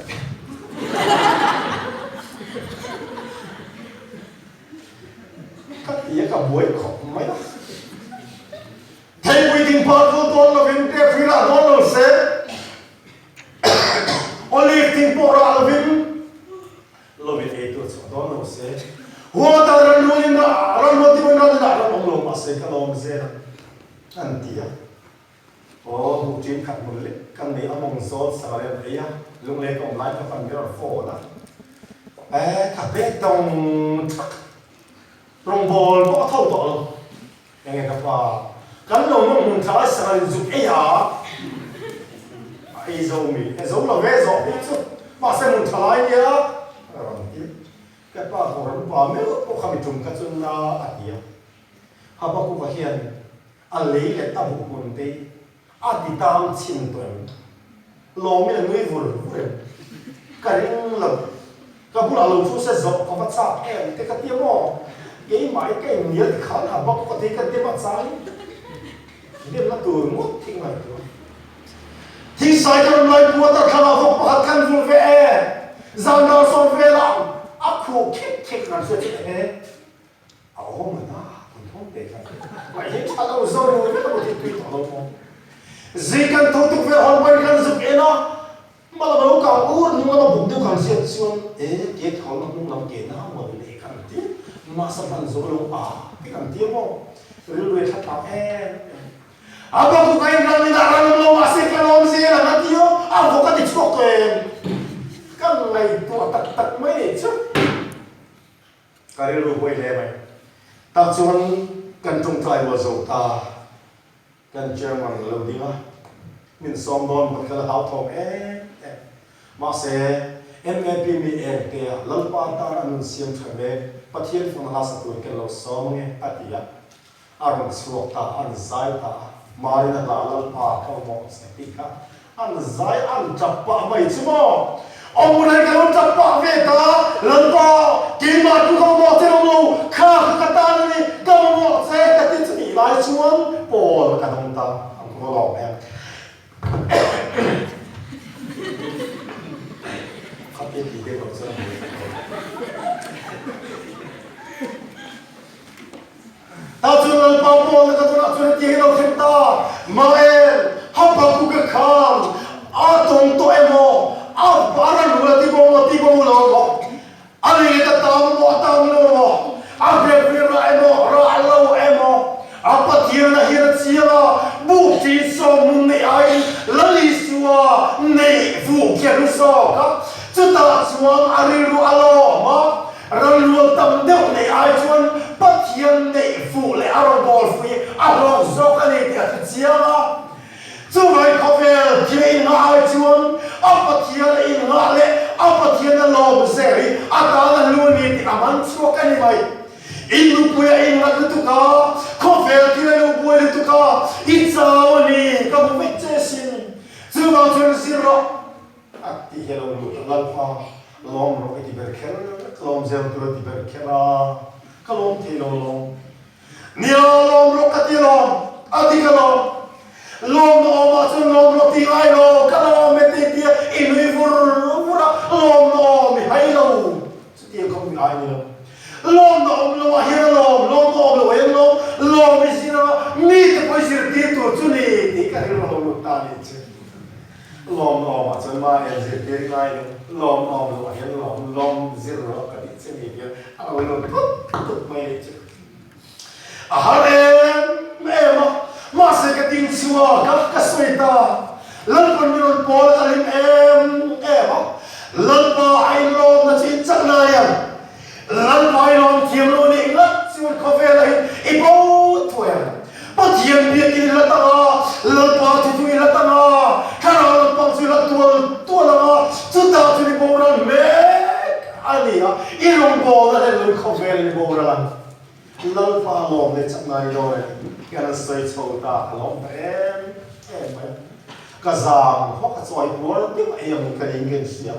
Ka ti a ka buai khawp mai a. Theipui thingpar chu dawn lovin Pekhrui rah dawn lo se, Olive thing pawh rah lovin lovin ei tur chhuah dawn lo se, Huata ran rualin rah ran rual ti pawhin ran inah ran awm lo mahse ka lawm zel ang. An ti a. Aw, hmuh ṭin khat hmun lek kan nei a mawng zawl sangha leh an ei a, lunglei ka awm lai kha fan ber an phone a. E, ka be tawng ṭhak. Rawngbawl pawh a tho tawh lo. Enge ka pa, kan lo mawng hmun ṭha lai sangha in zuk ei a. A ei zo mi, e zo lo ve zawh phei chu, mahse hmun ṭha lai nia, a rawn ti. Ka pa kawr an pa meuh pawh kha mi ṭum kha chu na a ti a. Habakuka hian a lei leh a buh hmun te a ti tang chhin tawh em? Lawmin a nui vur vur em? Ka ring lo. Ka bulah lo chu se zawh ka va chak em te ka ti a maw? Keimah i ka innial ti khan Habakuka te hi ka dem a chang demna tur ngawt thing ngaihtuah. Thingsai ka rawn lai puat a thlalak vawk pakhat khan vul ve e. Zan dar sawm velah a khuh khek khek kan hria chu e. A awm a na kan thawm ve kha ngaih hi tha lo zo vek a maw tih tui tawh lo maw. Zing kan tho tuk vel hawn pawhin kan zuk en a, hma lam a lo kang ur hnung lama buk deuh kan hriat chuan e ke thawn a hnung lam ke na maw le kan ti mahse hman zo lo a ti kan ti a maw rilru hi thla thlak em em. A va buk a in ram in a ram lo mahse ka lawm zel ang a ti a, a vawk a ti chhuak tawh em? Ka ngaihtuah tak tak mai nei chu. Ka rilru huai hle mai. Tah chuan kan tawngtai rual zo ta. Kan chairman a lo ding a, min sawm dawn pawn ka la hlauthawm em em. Mahse, MAP mi eng te a Lalpa tan a nun siam tha mek Pathian fana hla sa tur kan lo sawm ange a ti a. A rawn chhuak ta, an zai ta a, Marina hla Lalpa ka mamawh che tih kha an zai an tap pah mai chu maw? Awmhmunah ka lo tap pah ve ta, Lalpa, keimah chu ka mamawh che lo, kha kha ka tan a ni, ka mamawh che ka ti chutih lai chuan Paul ka dawng ta, an khaw lawm em. Khatia tih deuh loh chuan a hmu thei lo. Tah chuan Lalpa Paul na ka tunah chuan hetiang in lo thleng ta, Mael, Habakuka khan a tawng tawh emaw, a a ran rul a ti bo maw, ti bo lo maw, a lei a tang maw, a tang lo maw, a hmelhriat rah emaw, rah lo emaw, a Pathian a hian a chiang a, buk ṭin sawm nun neih aiin Lal Isua neih vuh khi a hlu zawk a, chutah chuan a rilru a lawm a. Ram lual tam deuh neih ai chuan Pathian neih fuh leh a rawn bawl fuh hi a hlawk zawk a ni tih a hre chiang a. Chuvai khawvel thil a inngah ai chuan a Pathian a inngah leh a Pathian a lawm zel hi a tan a hlu a ni tih a man chhuak a ni mai. I nupui a innghat lutuk a, khawvel thil a lo buai lutuk a, i chau a ni, ka hmu vek che sin. Chuvang chuan zir rawh. A ti hi a lo lut a, Lalpa, lawm rawh i ti ber kher, ka lawm zel tur a ti ber kher a, ka lawm thei lo lawm. Nia, lawm rawh ka ti lawm, a dik alawm. Lawmna awmah chuan lawm rawh ti ngai lo, ka lawm e tih tia i nui vur vur a, lawmna awm i hai lo. Chutiang kha mi ai ni lo. Lawmna awm lo ah hian a lawm, lawmna awm lo ah hian lawm, lawm i zir anga mite pawh i zirtir tur chu ni tih ka rilru a lo lut ta a nih chu. Lawm awm ah chuan mah en zirtir ngai lo, lawm awm loh ah hian lawm lawm zir rawh ka tih che ni hian a lo lawm tut tut mai anih chu. A har em em a, mahse ka ding chhuak a, ka sawi ta. Lalpan min rawn pawl a ka hlim em em a, Lalpa a inlawmna chu in chak lai ang. Lalpa i lawm thiam lo nih ngat chuan khawvelah hian i bo thuai ang. Pathian biakin i la tang a, Lalpa thu chu i la tang a, Thlarau lampang chu i la tual tual ang a, chutah chuan i boral mek a ni a, i rawngbawlna hlen loin khawvelin i boral ang. Lalpa lawm leh chakna i lawr e, hian an sawi chho ta, ka lawm ta em em mai. Ka zang hawk a chawi puar deuh ei angin ka ring ka inhria.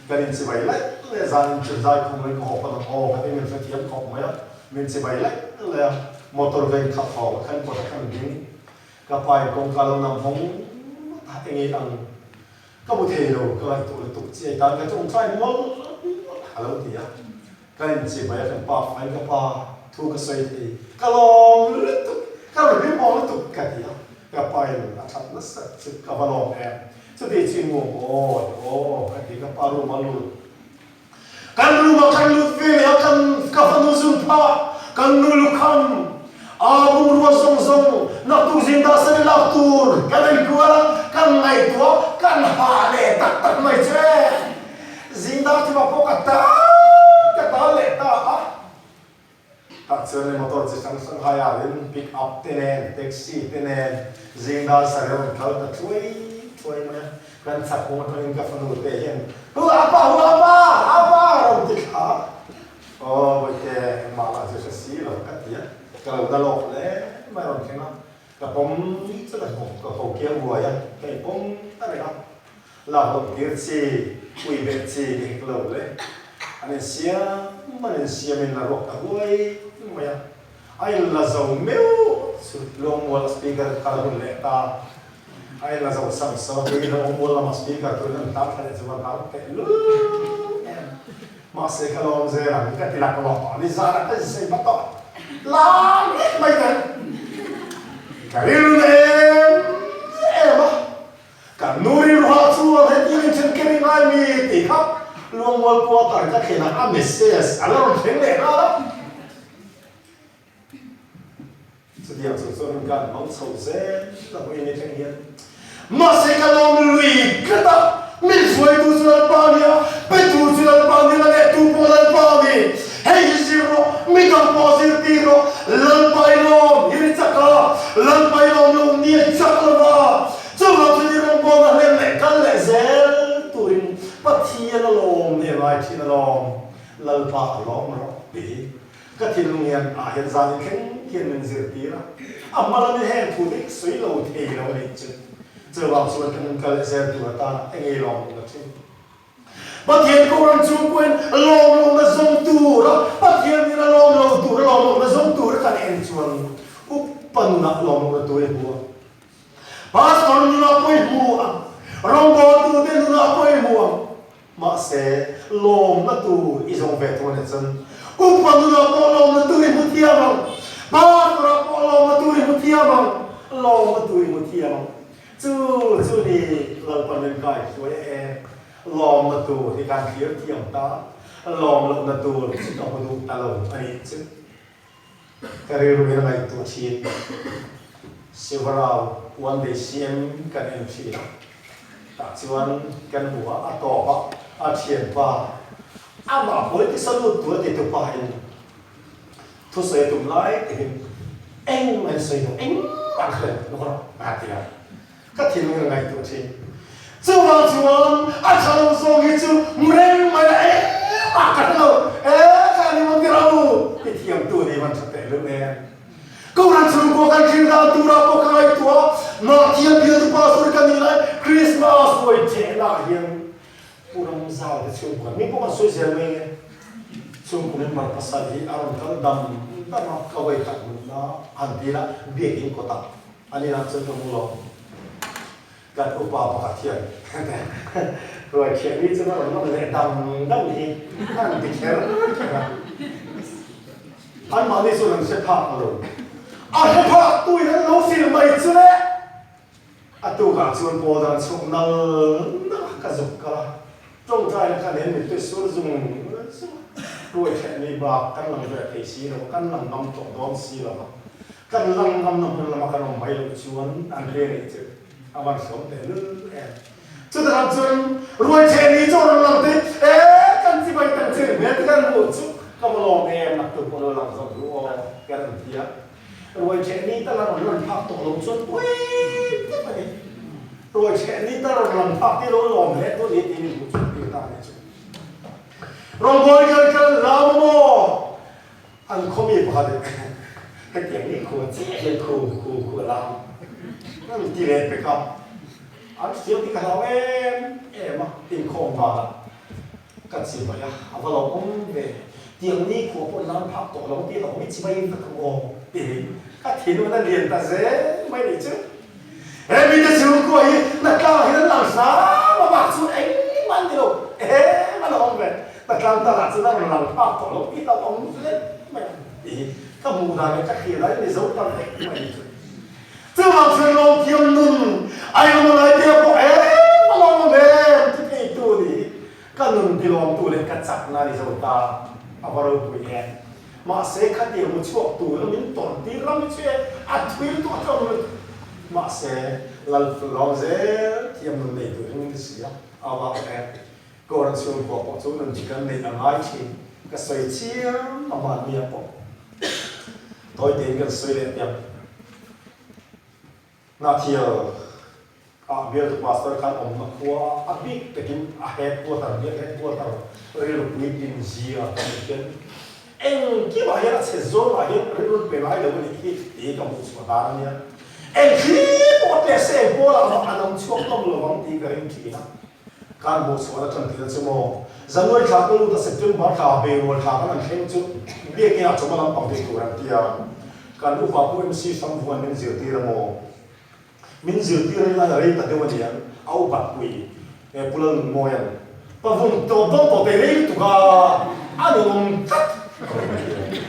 Kan inchibai laih laih a, zan inchilh zai khum mai ka haw pawn ang aw ka ti min hrethiam khawp mai a, min chibai laih laih a, motor ka inkhalh haw ka khan kawt a khan ding, ka pa in kawngka lo nam hawng ngawt a enge ang ka hmu thei lo ka ngaihtuah lutuk chiai tan ka tawngtai mual mual a lo ti a, kan inchibai a kan pa fai ka pa thu ka sawi thei ka lawm lutuk ka rawn hlim awm lutuk ka ti a, ka pa in a that nasa chu ka va lawm em. Chuti chi mu aw aw ka ti ka pa room a lut. Kan room ah kan lut ve leh a kan ka fanu zun phah kan nu lukham aa bungrua zawng zawng naktuk zing dah sari lak tur kan enkual a, kan ngaihtuah, kan hah leh tak tak mai chu e. Zing dar thimah pawh ka tal ka tal leh ta a. Tah chuan i motor chi hrang hrang hai ah in pick up te nen, taxi te nen zing dar sari rawn kal ta thuai thuai mai a. Kan chak kawng atangin ka fanu te hian Hu apa, hu apa, apa rawn ti thla a. Aw bawihte engmah lah chu hre si lo ka ti a, ka lo na lawk hle mai rawn thleng a, ka pawm chu ka ka ko kiang buai a, ka in pawm ta reng a, lak loh tir chi, ui beh chi ka hek lo le, an insiam an insiam in la ruak ta huai mai a, a in la zo meuh chu Luangmual speaker kal hun leh ta. A in la zo sam so tui in awm mual lama speaker turin an tan thla leh chu van hau teh lul em. Mahse ka lawm zel ang ka ti lak lawk a ni zan ah ka insei hma tawh lam vek mai ten ka rilru na em em a kan nu rilru hah chuan hetiang in then keri ngai mi tih kha Luangmual quarter ka thlen ah a message a la rawn thleng leh nghal a. Chutiang chung chuan hun kan hmang chho zel a hmuh in i thleng hian. Mahse ka lawm lui tlat a, min hruaitu chu Lalpa a ni a, petu chu Lalpa a ni, la lehtu pawh Lalpa a ni. Hei hi zir rawh, midang pawh zirtir rawh, Lalpa i lawm hi ri chak a, Lalpa i lawm lo ni a chak lo va. Chuvang chuan i rawngbawlna hlem leh kal leh zel turin Pathian a lawm ni a ngai thin alawm, Lalpa a lawm rawh tih hi. Ka thinlung hian ah hian zan in thleng hian min zirtir a, a hma lamin heng thu te hi sawi lo thei lo a nih chu. Chuvang chuan ka nun kal leh zel tur atana eng ei lawm lohna thin. Pathian Kohhran chhungkuain lawm lohna zawng tura Pathian in a lawm lo tura lawm lohna zawng tura kan en chuan upa nunah lawm lohna tur i hmu a. Pastor nunah pawh i hmu ang, rawngbawltute nunah pawh i hmu ang. Mahse, lawmna tur i zawng ve thung a nih chuan upa nunah pawh lawmna tur i hmu thiam ang, pastorah pawh lawmna tur i hmu thiam ang, lawmna tur i hmu thiam ang. Chu chu ni Lalpan min kai hruai a em? Lawmna tur hi kan thlir thiam ta, lawm lohna tur chu ka hmu duh ta lo a nih chu. Ka rilru in a ngaihtuah thin. Sivarau one day CM kan en thin a, tah chuan kan hmu a, a tawp a, a thianpa amah politics a lut tur a ti tupa in thusawi a tum lai takin engmah in sawi lo, engmah an hre lo rawh a ti a. Ka thinlung in a ngaihtuah thin. Chuvang chuan a tha lo zawng hi chu mreng mai la engmah ka hre lo e ka ni maw ti ro ti thiamtu nih van tha teh lul em. Kohhran chhungkua kan thlir dan turah pawh ka ngaihtuah Mahthia bialtu pastor ka nih lai Christmas puai thehna ah hian Pu Ramzau te chhungkua mi pawh kan sawi zel mai nge. Chhungkua member pasal hi a rawn kal dam dam a ka vawikhat hmuhna han ti ila biakinn kawtah A ni ah cun ka hmu lo. Kan upa pakhat hian ruai thiahmi cu na rawn lam leh dang dang hi an ti kher kher a. Anmah nih cun an hre phak lo. A hre phak tu in an lo fil mai cu le. Atu ah cun pawl dang chuk nal nal ah ka zuk kal a. Ṭawngṭaina khan hin mittui sur zung zung a, ruai ṭhehmi bak kan lang ve thei si lo, kan lang ngam tawh dawn si lo a, kan lang ngamna hmun lama kan awm mai loh chuan an hle nih chu a van hrawm teh lul em. Chutiang chuan ruai ṭhehmi chu a rawn lang te, e kan chibai tang che hmel te kan hmuh chu ka va lawm em, naktuk pawh lo lang zawk duh aw kan rawn ti a. Ruai ṭhehmi tal a rawn lan phak tawh lo chuan pawi tep a ni. Ruai ṭhehmi tal a rawn lan phak tih lo lawm hle tur ni tih min hmuh chhuah tir ta a nih chu. Rawngbâwl kal kal lam a maw? An khawmi pakhat in hetiang ni khu chiah hian khu khu khu a lam an ti leh pek a. An hriau tih ka hlau em em a, inkhawm vanah Ka chibai a, a va lo awm ve. Tiang ni khua pawh lam phak tawh lo tih lo mi chibai in ka tum aw tiin ka thinun a lian ta zel mai nih chu. He mite chhungkua hi Natlang ah hian an lang hram a bak chu engmah an ti lo em a lo awm ve. Natlang tan ah chuan a rawn lang phak tawh lo tih lo awm zel mai ang tih hi ka hmuh dan leh ka thlir dan in Mizo tam vek mai nih chu. Chuvang chuan lawmthiam nun a engemaw lai te pawh em a lawmawm em ti theitu nih hi ka nun tilawmtu leh ka chakna ni zo ta a va ropui em. Mahse khatiang mu chhuak tura min tawrh tir ram hi chu e a thui lutuk a tlawm lutuk. Mahse Lal lawm zel thiam nun nei turin min ti si a, a vak e. Kawr chhungkua pawh chu nun chi kan neih a ngai thin. Ka sawi chiam a hmannia pawh tawi tein kan sawi leh piang. Hnathial ah bialtu pastor khan awmna khua a bik takin a headquarter biak headquarter rilru puitlin zia ka nih hian engkimah hian a chhe zawngah hian rilru pe ngai lo a nih hi tih ka hmuh chhuah dan a nia. Eng thli pawh teh se eng pawlah mah an awm chhuak hlawm lo vang tih ka ring thin a. Kan hmuh chhuahna tan tina chu maw? January thla ka lut a, September thla beirual thla kan han thleng chu biakin ah chawhma lampang tih tur an ti a, kan upa Pu MC Samvuan min zirtir a maw? Min zirtir a nia rei ta deuh a nia, a upat pui e Pu Lalnunmawia'n pa vung tawp dawn tawh tei rei lutuk a, a ninawm tlat a rawn ti a.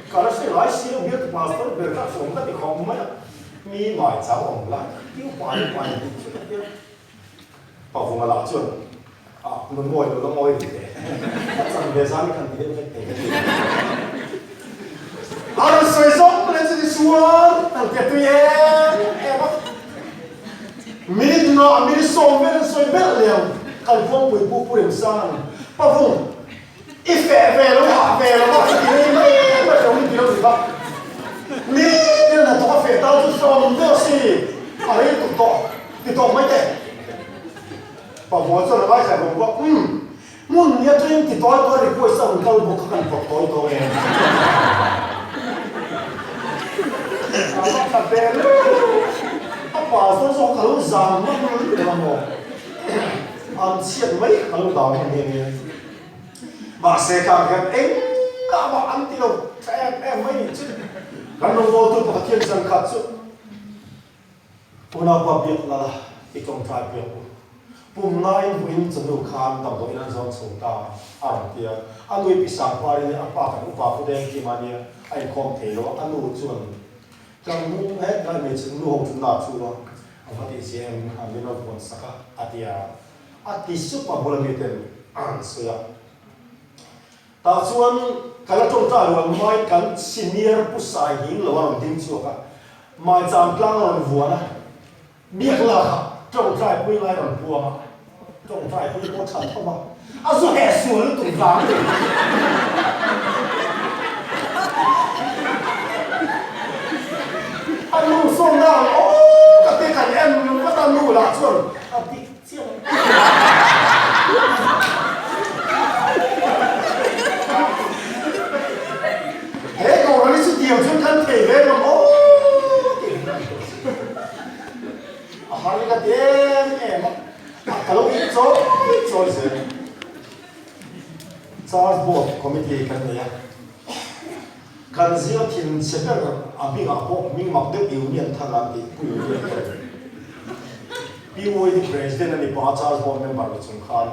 Ka la hre ngai si lo, bialtu pastor ber kha a hrawm ka ti khawp mai a, mi mai chang awm lai kha ti upa in upa in tih chu ka tia. Pavunga lah chuan a nun mawi lo la ngawi rih teh. A chan ve zan i khan ti deuh hlek thei ka ti. A rawn sawi zawng leh chu tichuan kan ke tui em em a. Minute ngah minute sawm vel an sawi belh leh ang. Kan khuangpui pu Pu Remsang Pavung i feh ve lo hah ve lo a ka ti rei mai mai lo ni ti lo ni kha. Ni tin hnathawk a feh tan chu hrawm deuh a si a rei tuk tawh. Ti tawk mai teh. Pavua chuan a ngaithla vang bawk. Umm, hmun ni atangin ti tawi tawi request a rawn kal bawk kha kan pawt tawi tawi em. A va tha ve lutuk. A pa zawn zawk ka lo zam ngam lutuk a maw. An chhiat mai kha ka lo dau hman nghe nghe. Mahse khang hian engah mah an ti lo tha em em mai nih chu. Kan rawngbawltu pakhat hian zan khat chu. Unaupa biak lala i tawngtai biak u. Pumnain hmuhin chanu khan damdawiin an zawn chho ta a rawn ti a. A nui pi Sangpari nia a pa kan upa Pu Dengkim a nia a inkhawm thei lo a, a nu chuan kan mung het lai hmeichhe nu ho chu na chu a a va tih zia em a min rawn puan sak a a ti a. A ti sup a bula miten a rawn sawi a. Tah chuan ka la tawngtai rual mai kan senior Pu Sai Hing lo a rawn ding chhuak a, Maicham tlang a rawn vuan a, biak lak ah tawngtai pui ngai rawn puang a, tawngtai pui pawh tha tho a, a zu heh sual lutuk vang a ni. A nu sawn na ang aw ka ti kan en vat a, nu lah chuan a dik He Kohhran hi chu tiang chuan kan thei ve lo maw tih hi a har ka ti em em a, ka lo ip chawi chawi zel. Church Board Committee kan nei a. Kan zir thin chhe ber a hmingah pawh hming mak deuh Union thar an tih Pu Union te PUA hi President a ni pawh a Church Board member ni chung khan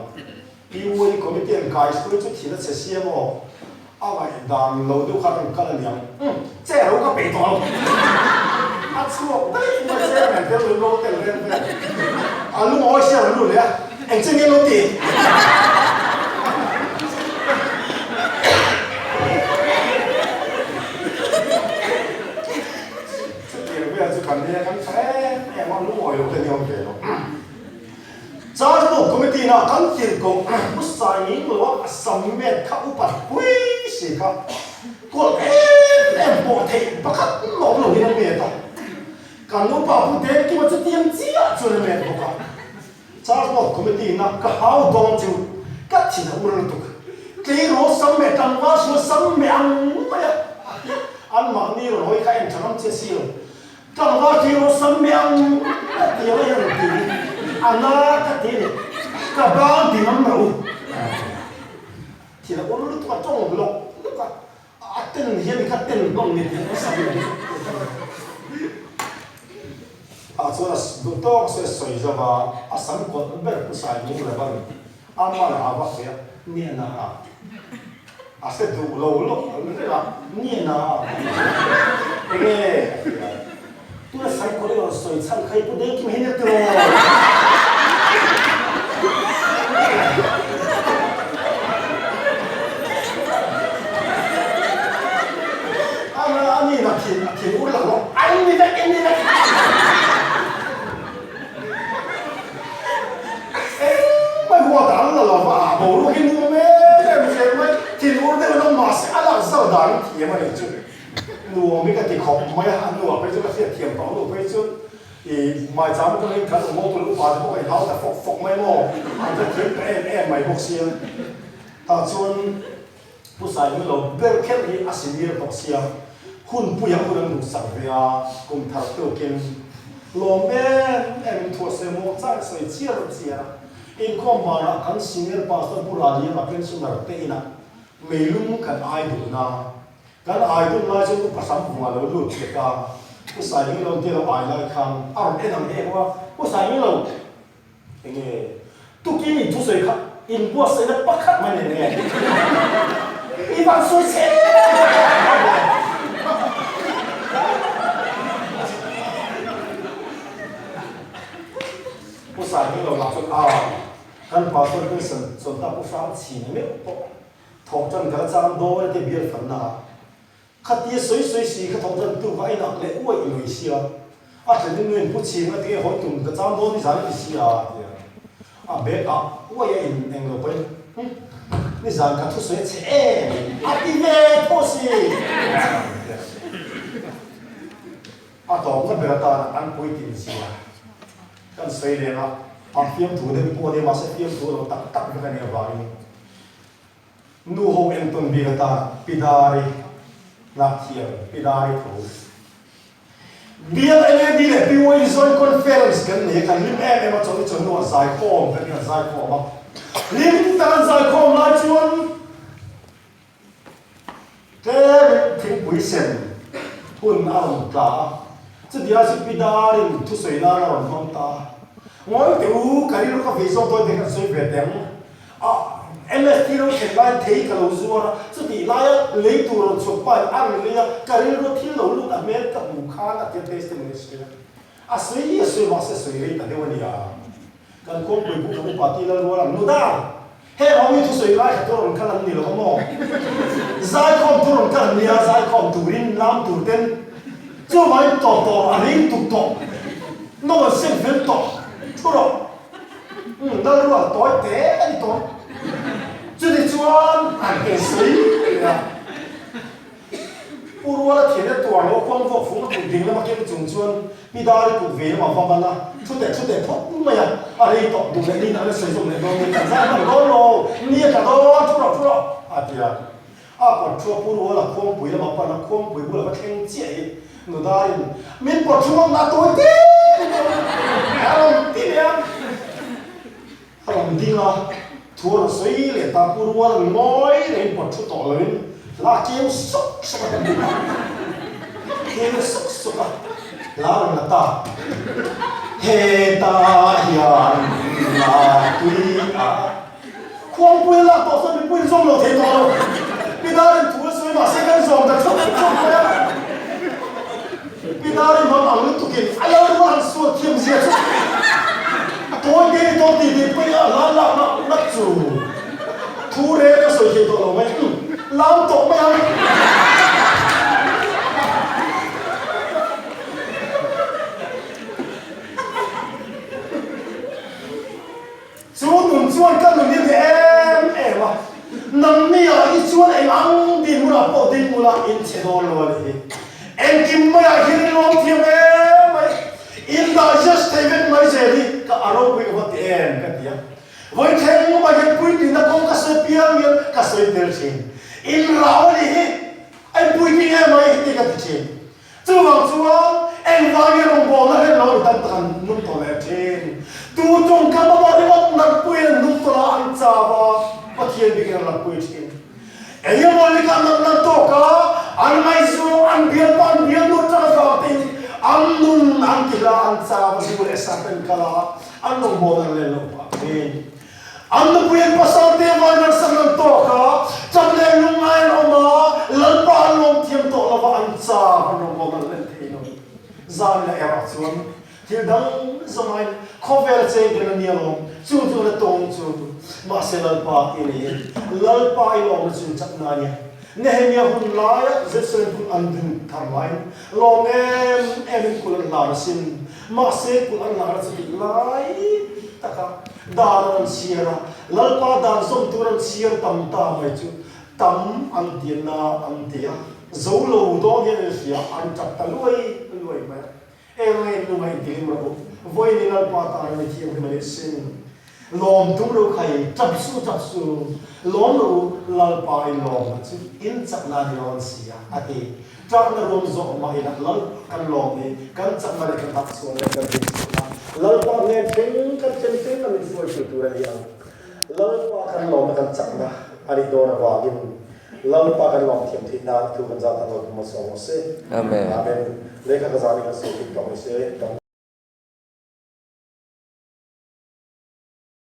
PUA Committee an kai hruai chu thin a chhe siam aw a ngaihdan lo deuh khan rawn kal a niang umm chair ho ka peih tawh lo a chhuak daih mai chairman te lo tel vel vel a lungawi sia rawn lut leh a Eng chu nge lo ti? Chutiang vel chu kan nia kan tha em em a, lungawi lo te ni awm ve lo. Church Board Committee na kan tirhkoh Pu Sainging lo a sam met kha upat pui si kha kawlh em em pawh theih pakhat lawm lo in a met a. Kan upa Pu Dengkima chutiang chiah chuan a met bawk a. Church Board Committee na ka hau dawn chu ka thin a ur lutuk. Tleirawl sam meh tlangval sual sam meh ang mai a, an mahni rawn hawi kha en tha ngam chiah si lo. Tlangval tleirawl sam meh ang mai a ti ang a hian rawn ti hi a na ka ti a ni. Ka ban ti ngam ro. Thin a ur lutuk a tawng lawk lawk a. A ten hian ka ten hlawm ni tih hmasa ber chu ah chuan a duh tawk se sawi zo va, a sam kawlh ber Pu Saimung Levan a mal a vak ve a, Niana a a hre duh lo lawk reng a, Niana a enge a ti a, Tuna sam kawlh i rawn sawi chhan kha i Pu Dengkim hi nia tiraw? hnuah phei chu ka hriat thiam tawh hnu phei chuan i maicham atangin kan awm awk leh upa te pawh ka inhau ta fawk fawk mai maw? An hrethiam ta em em mai bawk sia. Tah chuan Pu Sainu lo ber kher hi a senior tawh sia, hun puia hun an duhsak ve a, kum thar tukin lawm em em in thuah sawi muang chang sawi chiar chiar a. Inkhawm banah kan senior pastor Pu Ralianga pensioner te inah meilum kan ai dun a, kan ai dun lai chuan Upa Hramvunga lo lut hlek a, Pu Sainu lo te lo ai lai khan a rawn en ang em a, Pu Sainu lo. Enge tukin in thusawi kha in buatsaihna pakhat mai nen enge i van sawi che Pu Sai hi lo lah chuan a kan pastor Wilson chuan ta Pu Hrang chhin meuh pawh thawk tan kal chang dawn a ti bial fanna ah Khatia sawi sawi si kha thawk dan tu kha a inah leh uaih lui sia, a thlen in nuin pu chhing a tinge hawi tum ka chang dawn nizan i ti sia a ti a, a bag ah uaih a in eng lo pawhin hm nizan ka thusawi a chhe em a ti ve thaw si a tawpna ber atana an puitlin zia kan sawi leng a, a fiamthu deuh pawh a nia mahse fiamthu a lo tak tak vek a nih avangin Nu ho entawn bik atan Pi Dari Hnahthiam Pi Dari tho. Bial LAD leh PYD Joint Conference kan nei a, kan hlim em em a, chawlh i chawhnuah zaikhawm kan inhan zaikhawm a. Hlim tak an zaikhawm lai chuan tlemin thingpui sen hun a rawn tla a, chutia chu Pi Darin thusawi nan a rawn hmang ta a. Ngawi teh u, ka rilru ka vei zawk dawn tih kha an sawi ve teh ang. A MST lo thlen laiin thei ka lo zuar a, chutih laia lei tur rawn chhuak pain a rawn lei a, ka rilru thil lo lut a hmel ka hmuh khan a tia testimony a sawi a. A sawi a sawi mahse sawi rei ta deuh a nia. Kan kawngpui bu kan upa ti lal rual ang nu dar! Heng ho hi thusawi lai kha tur rawn kal an ni lo maw? Zaikhawm tur rawn kal an nia, zaikhawm turin lam tur ten chuvangin tawp tawh a rei tuk tawh, no an seng fel tawh, thu rawh. Umm lal rual tawi te a ni tawh. Chuni chuan an ke sawi leh a. Pu Ruala thian a tuar lo khuang vuak fung a kut ding lama keng chung chuan Pi Dari kut ve lama va ban a, thu teh thu teh phawt mai a, a rei tawh duh leh ni dang le sawi zawm leh dawn ni, kan zai hman dawn lo, ni a tla dawn, thu rawh thu rawh a ti a. A pawt thu a Pu Ruala khuangpui lama pan a, khuangpui bula va thleng chiah hi Nudarin min pawt thu ngawt na tawi te a rawn ti leh a, a rawn ding a, thu a rawn sawi leh ta, Pu Ruala'n ngawi rengin pawt thu tawh loin hla a keu sawk sawk a kan ti a, keu sawk sawk a, hla a rawn la ta, Hetah hian hla tui a. Khuangpui a lak tawh chuan mipui in zawm lo thei tawh lo. Pi Darin thu a sawi mahse kan zawm ta thup thup mai a. Pi Darin hmang ang lutukin a lo rual han sual thiam zia chu a tawi te ni tawn tih tih pawhin a hlan lak nak nak chu thu reng a sawi thei tawh lo mai. Umm lam tawh mai ang. Chu nun chuan ka nun hi ni em em a, nangni ah hi chuan eng ang dinhmunah pawh ding ula in che dawn lo a nih hi. Engkim maiah hian in lawm thiam em mai, in digest thei vek mai zel hi ka a ropui ka va ti em ka ti a. Vawi thleng mai hian puitlingna kawng ka sawi piang hian ka sawi tel thin. In rau a nih hi, a in puitling em mai tih ka ti thin. Chuvang chuan engvangin rawngbawlna hlen lo in tam tak an nung tawh leh thin. Tu tawngkam a mah ringawt natpuiin an nung tawh a, an chau a, Pathian bikin an lakpui thin. Engemaw lika natna tawk a, an ngaihzawng, an bialpa, an bialnu atanga vang tein an nun an ti hla, an chau a, zu leh sa ten kal a, an rawngbawlna an len loh phah thin. An nupui an pasal te vain harsatna an tawk a, chak leh lungngai an awm a, Lalpa an lawm thiam tawh lova an chak an rawngbawlna an hlen thei lo. Zan leh erawh chuan thil dang zawngaiin khawvel a cheng ber a nia lawm, chu chu la tawng chu. Mahse Lalpa i nei e, Lalpa i lawmna chu chakna a nia. Nehemia hun laia Jerusalem hun an din thar laiin lawm em emin kulh an hlan asin. Mahse kulh an hlan a chutih lai taka dan an chhiar a, Lalpa dan zawm tur an chhiar tam ta mai chu tam an ti a, na an ti a, zo lo dawn hian an hria, an tap ta luai luai. luai mai a. Eng in lunga intilim rawh u. Vawiin i Lalpa tan mi thianghlim a nih sin. Lawm tum ro khai, tap su tap su, lawm rawh u, Lalpa i lawmna chu in chakna a ni dawn si a, a ti. Ṭahna ruam zawh mah ila Lal kan lawm i, kan chakna leh kan hak chhuah leh kan rinchhuahna Lalpa hnen thleng kan thlen thleng a min hruaitu tur a ni ang. Lalpa kan lawmna kan chakna a nih dawn avangin Lalpa kan lawm thiam theih nan thu kan zat ang lo hmu hmasa awm se. Amen. Amen. Lehkha ka zan in kan sawi tum tawh mai se.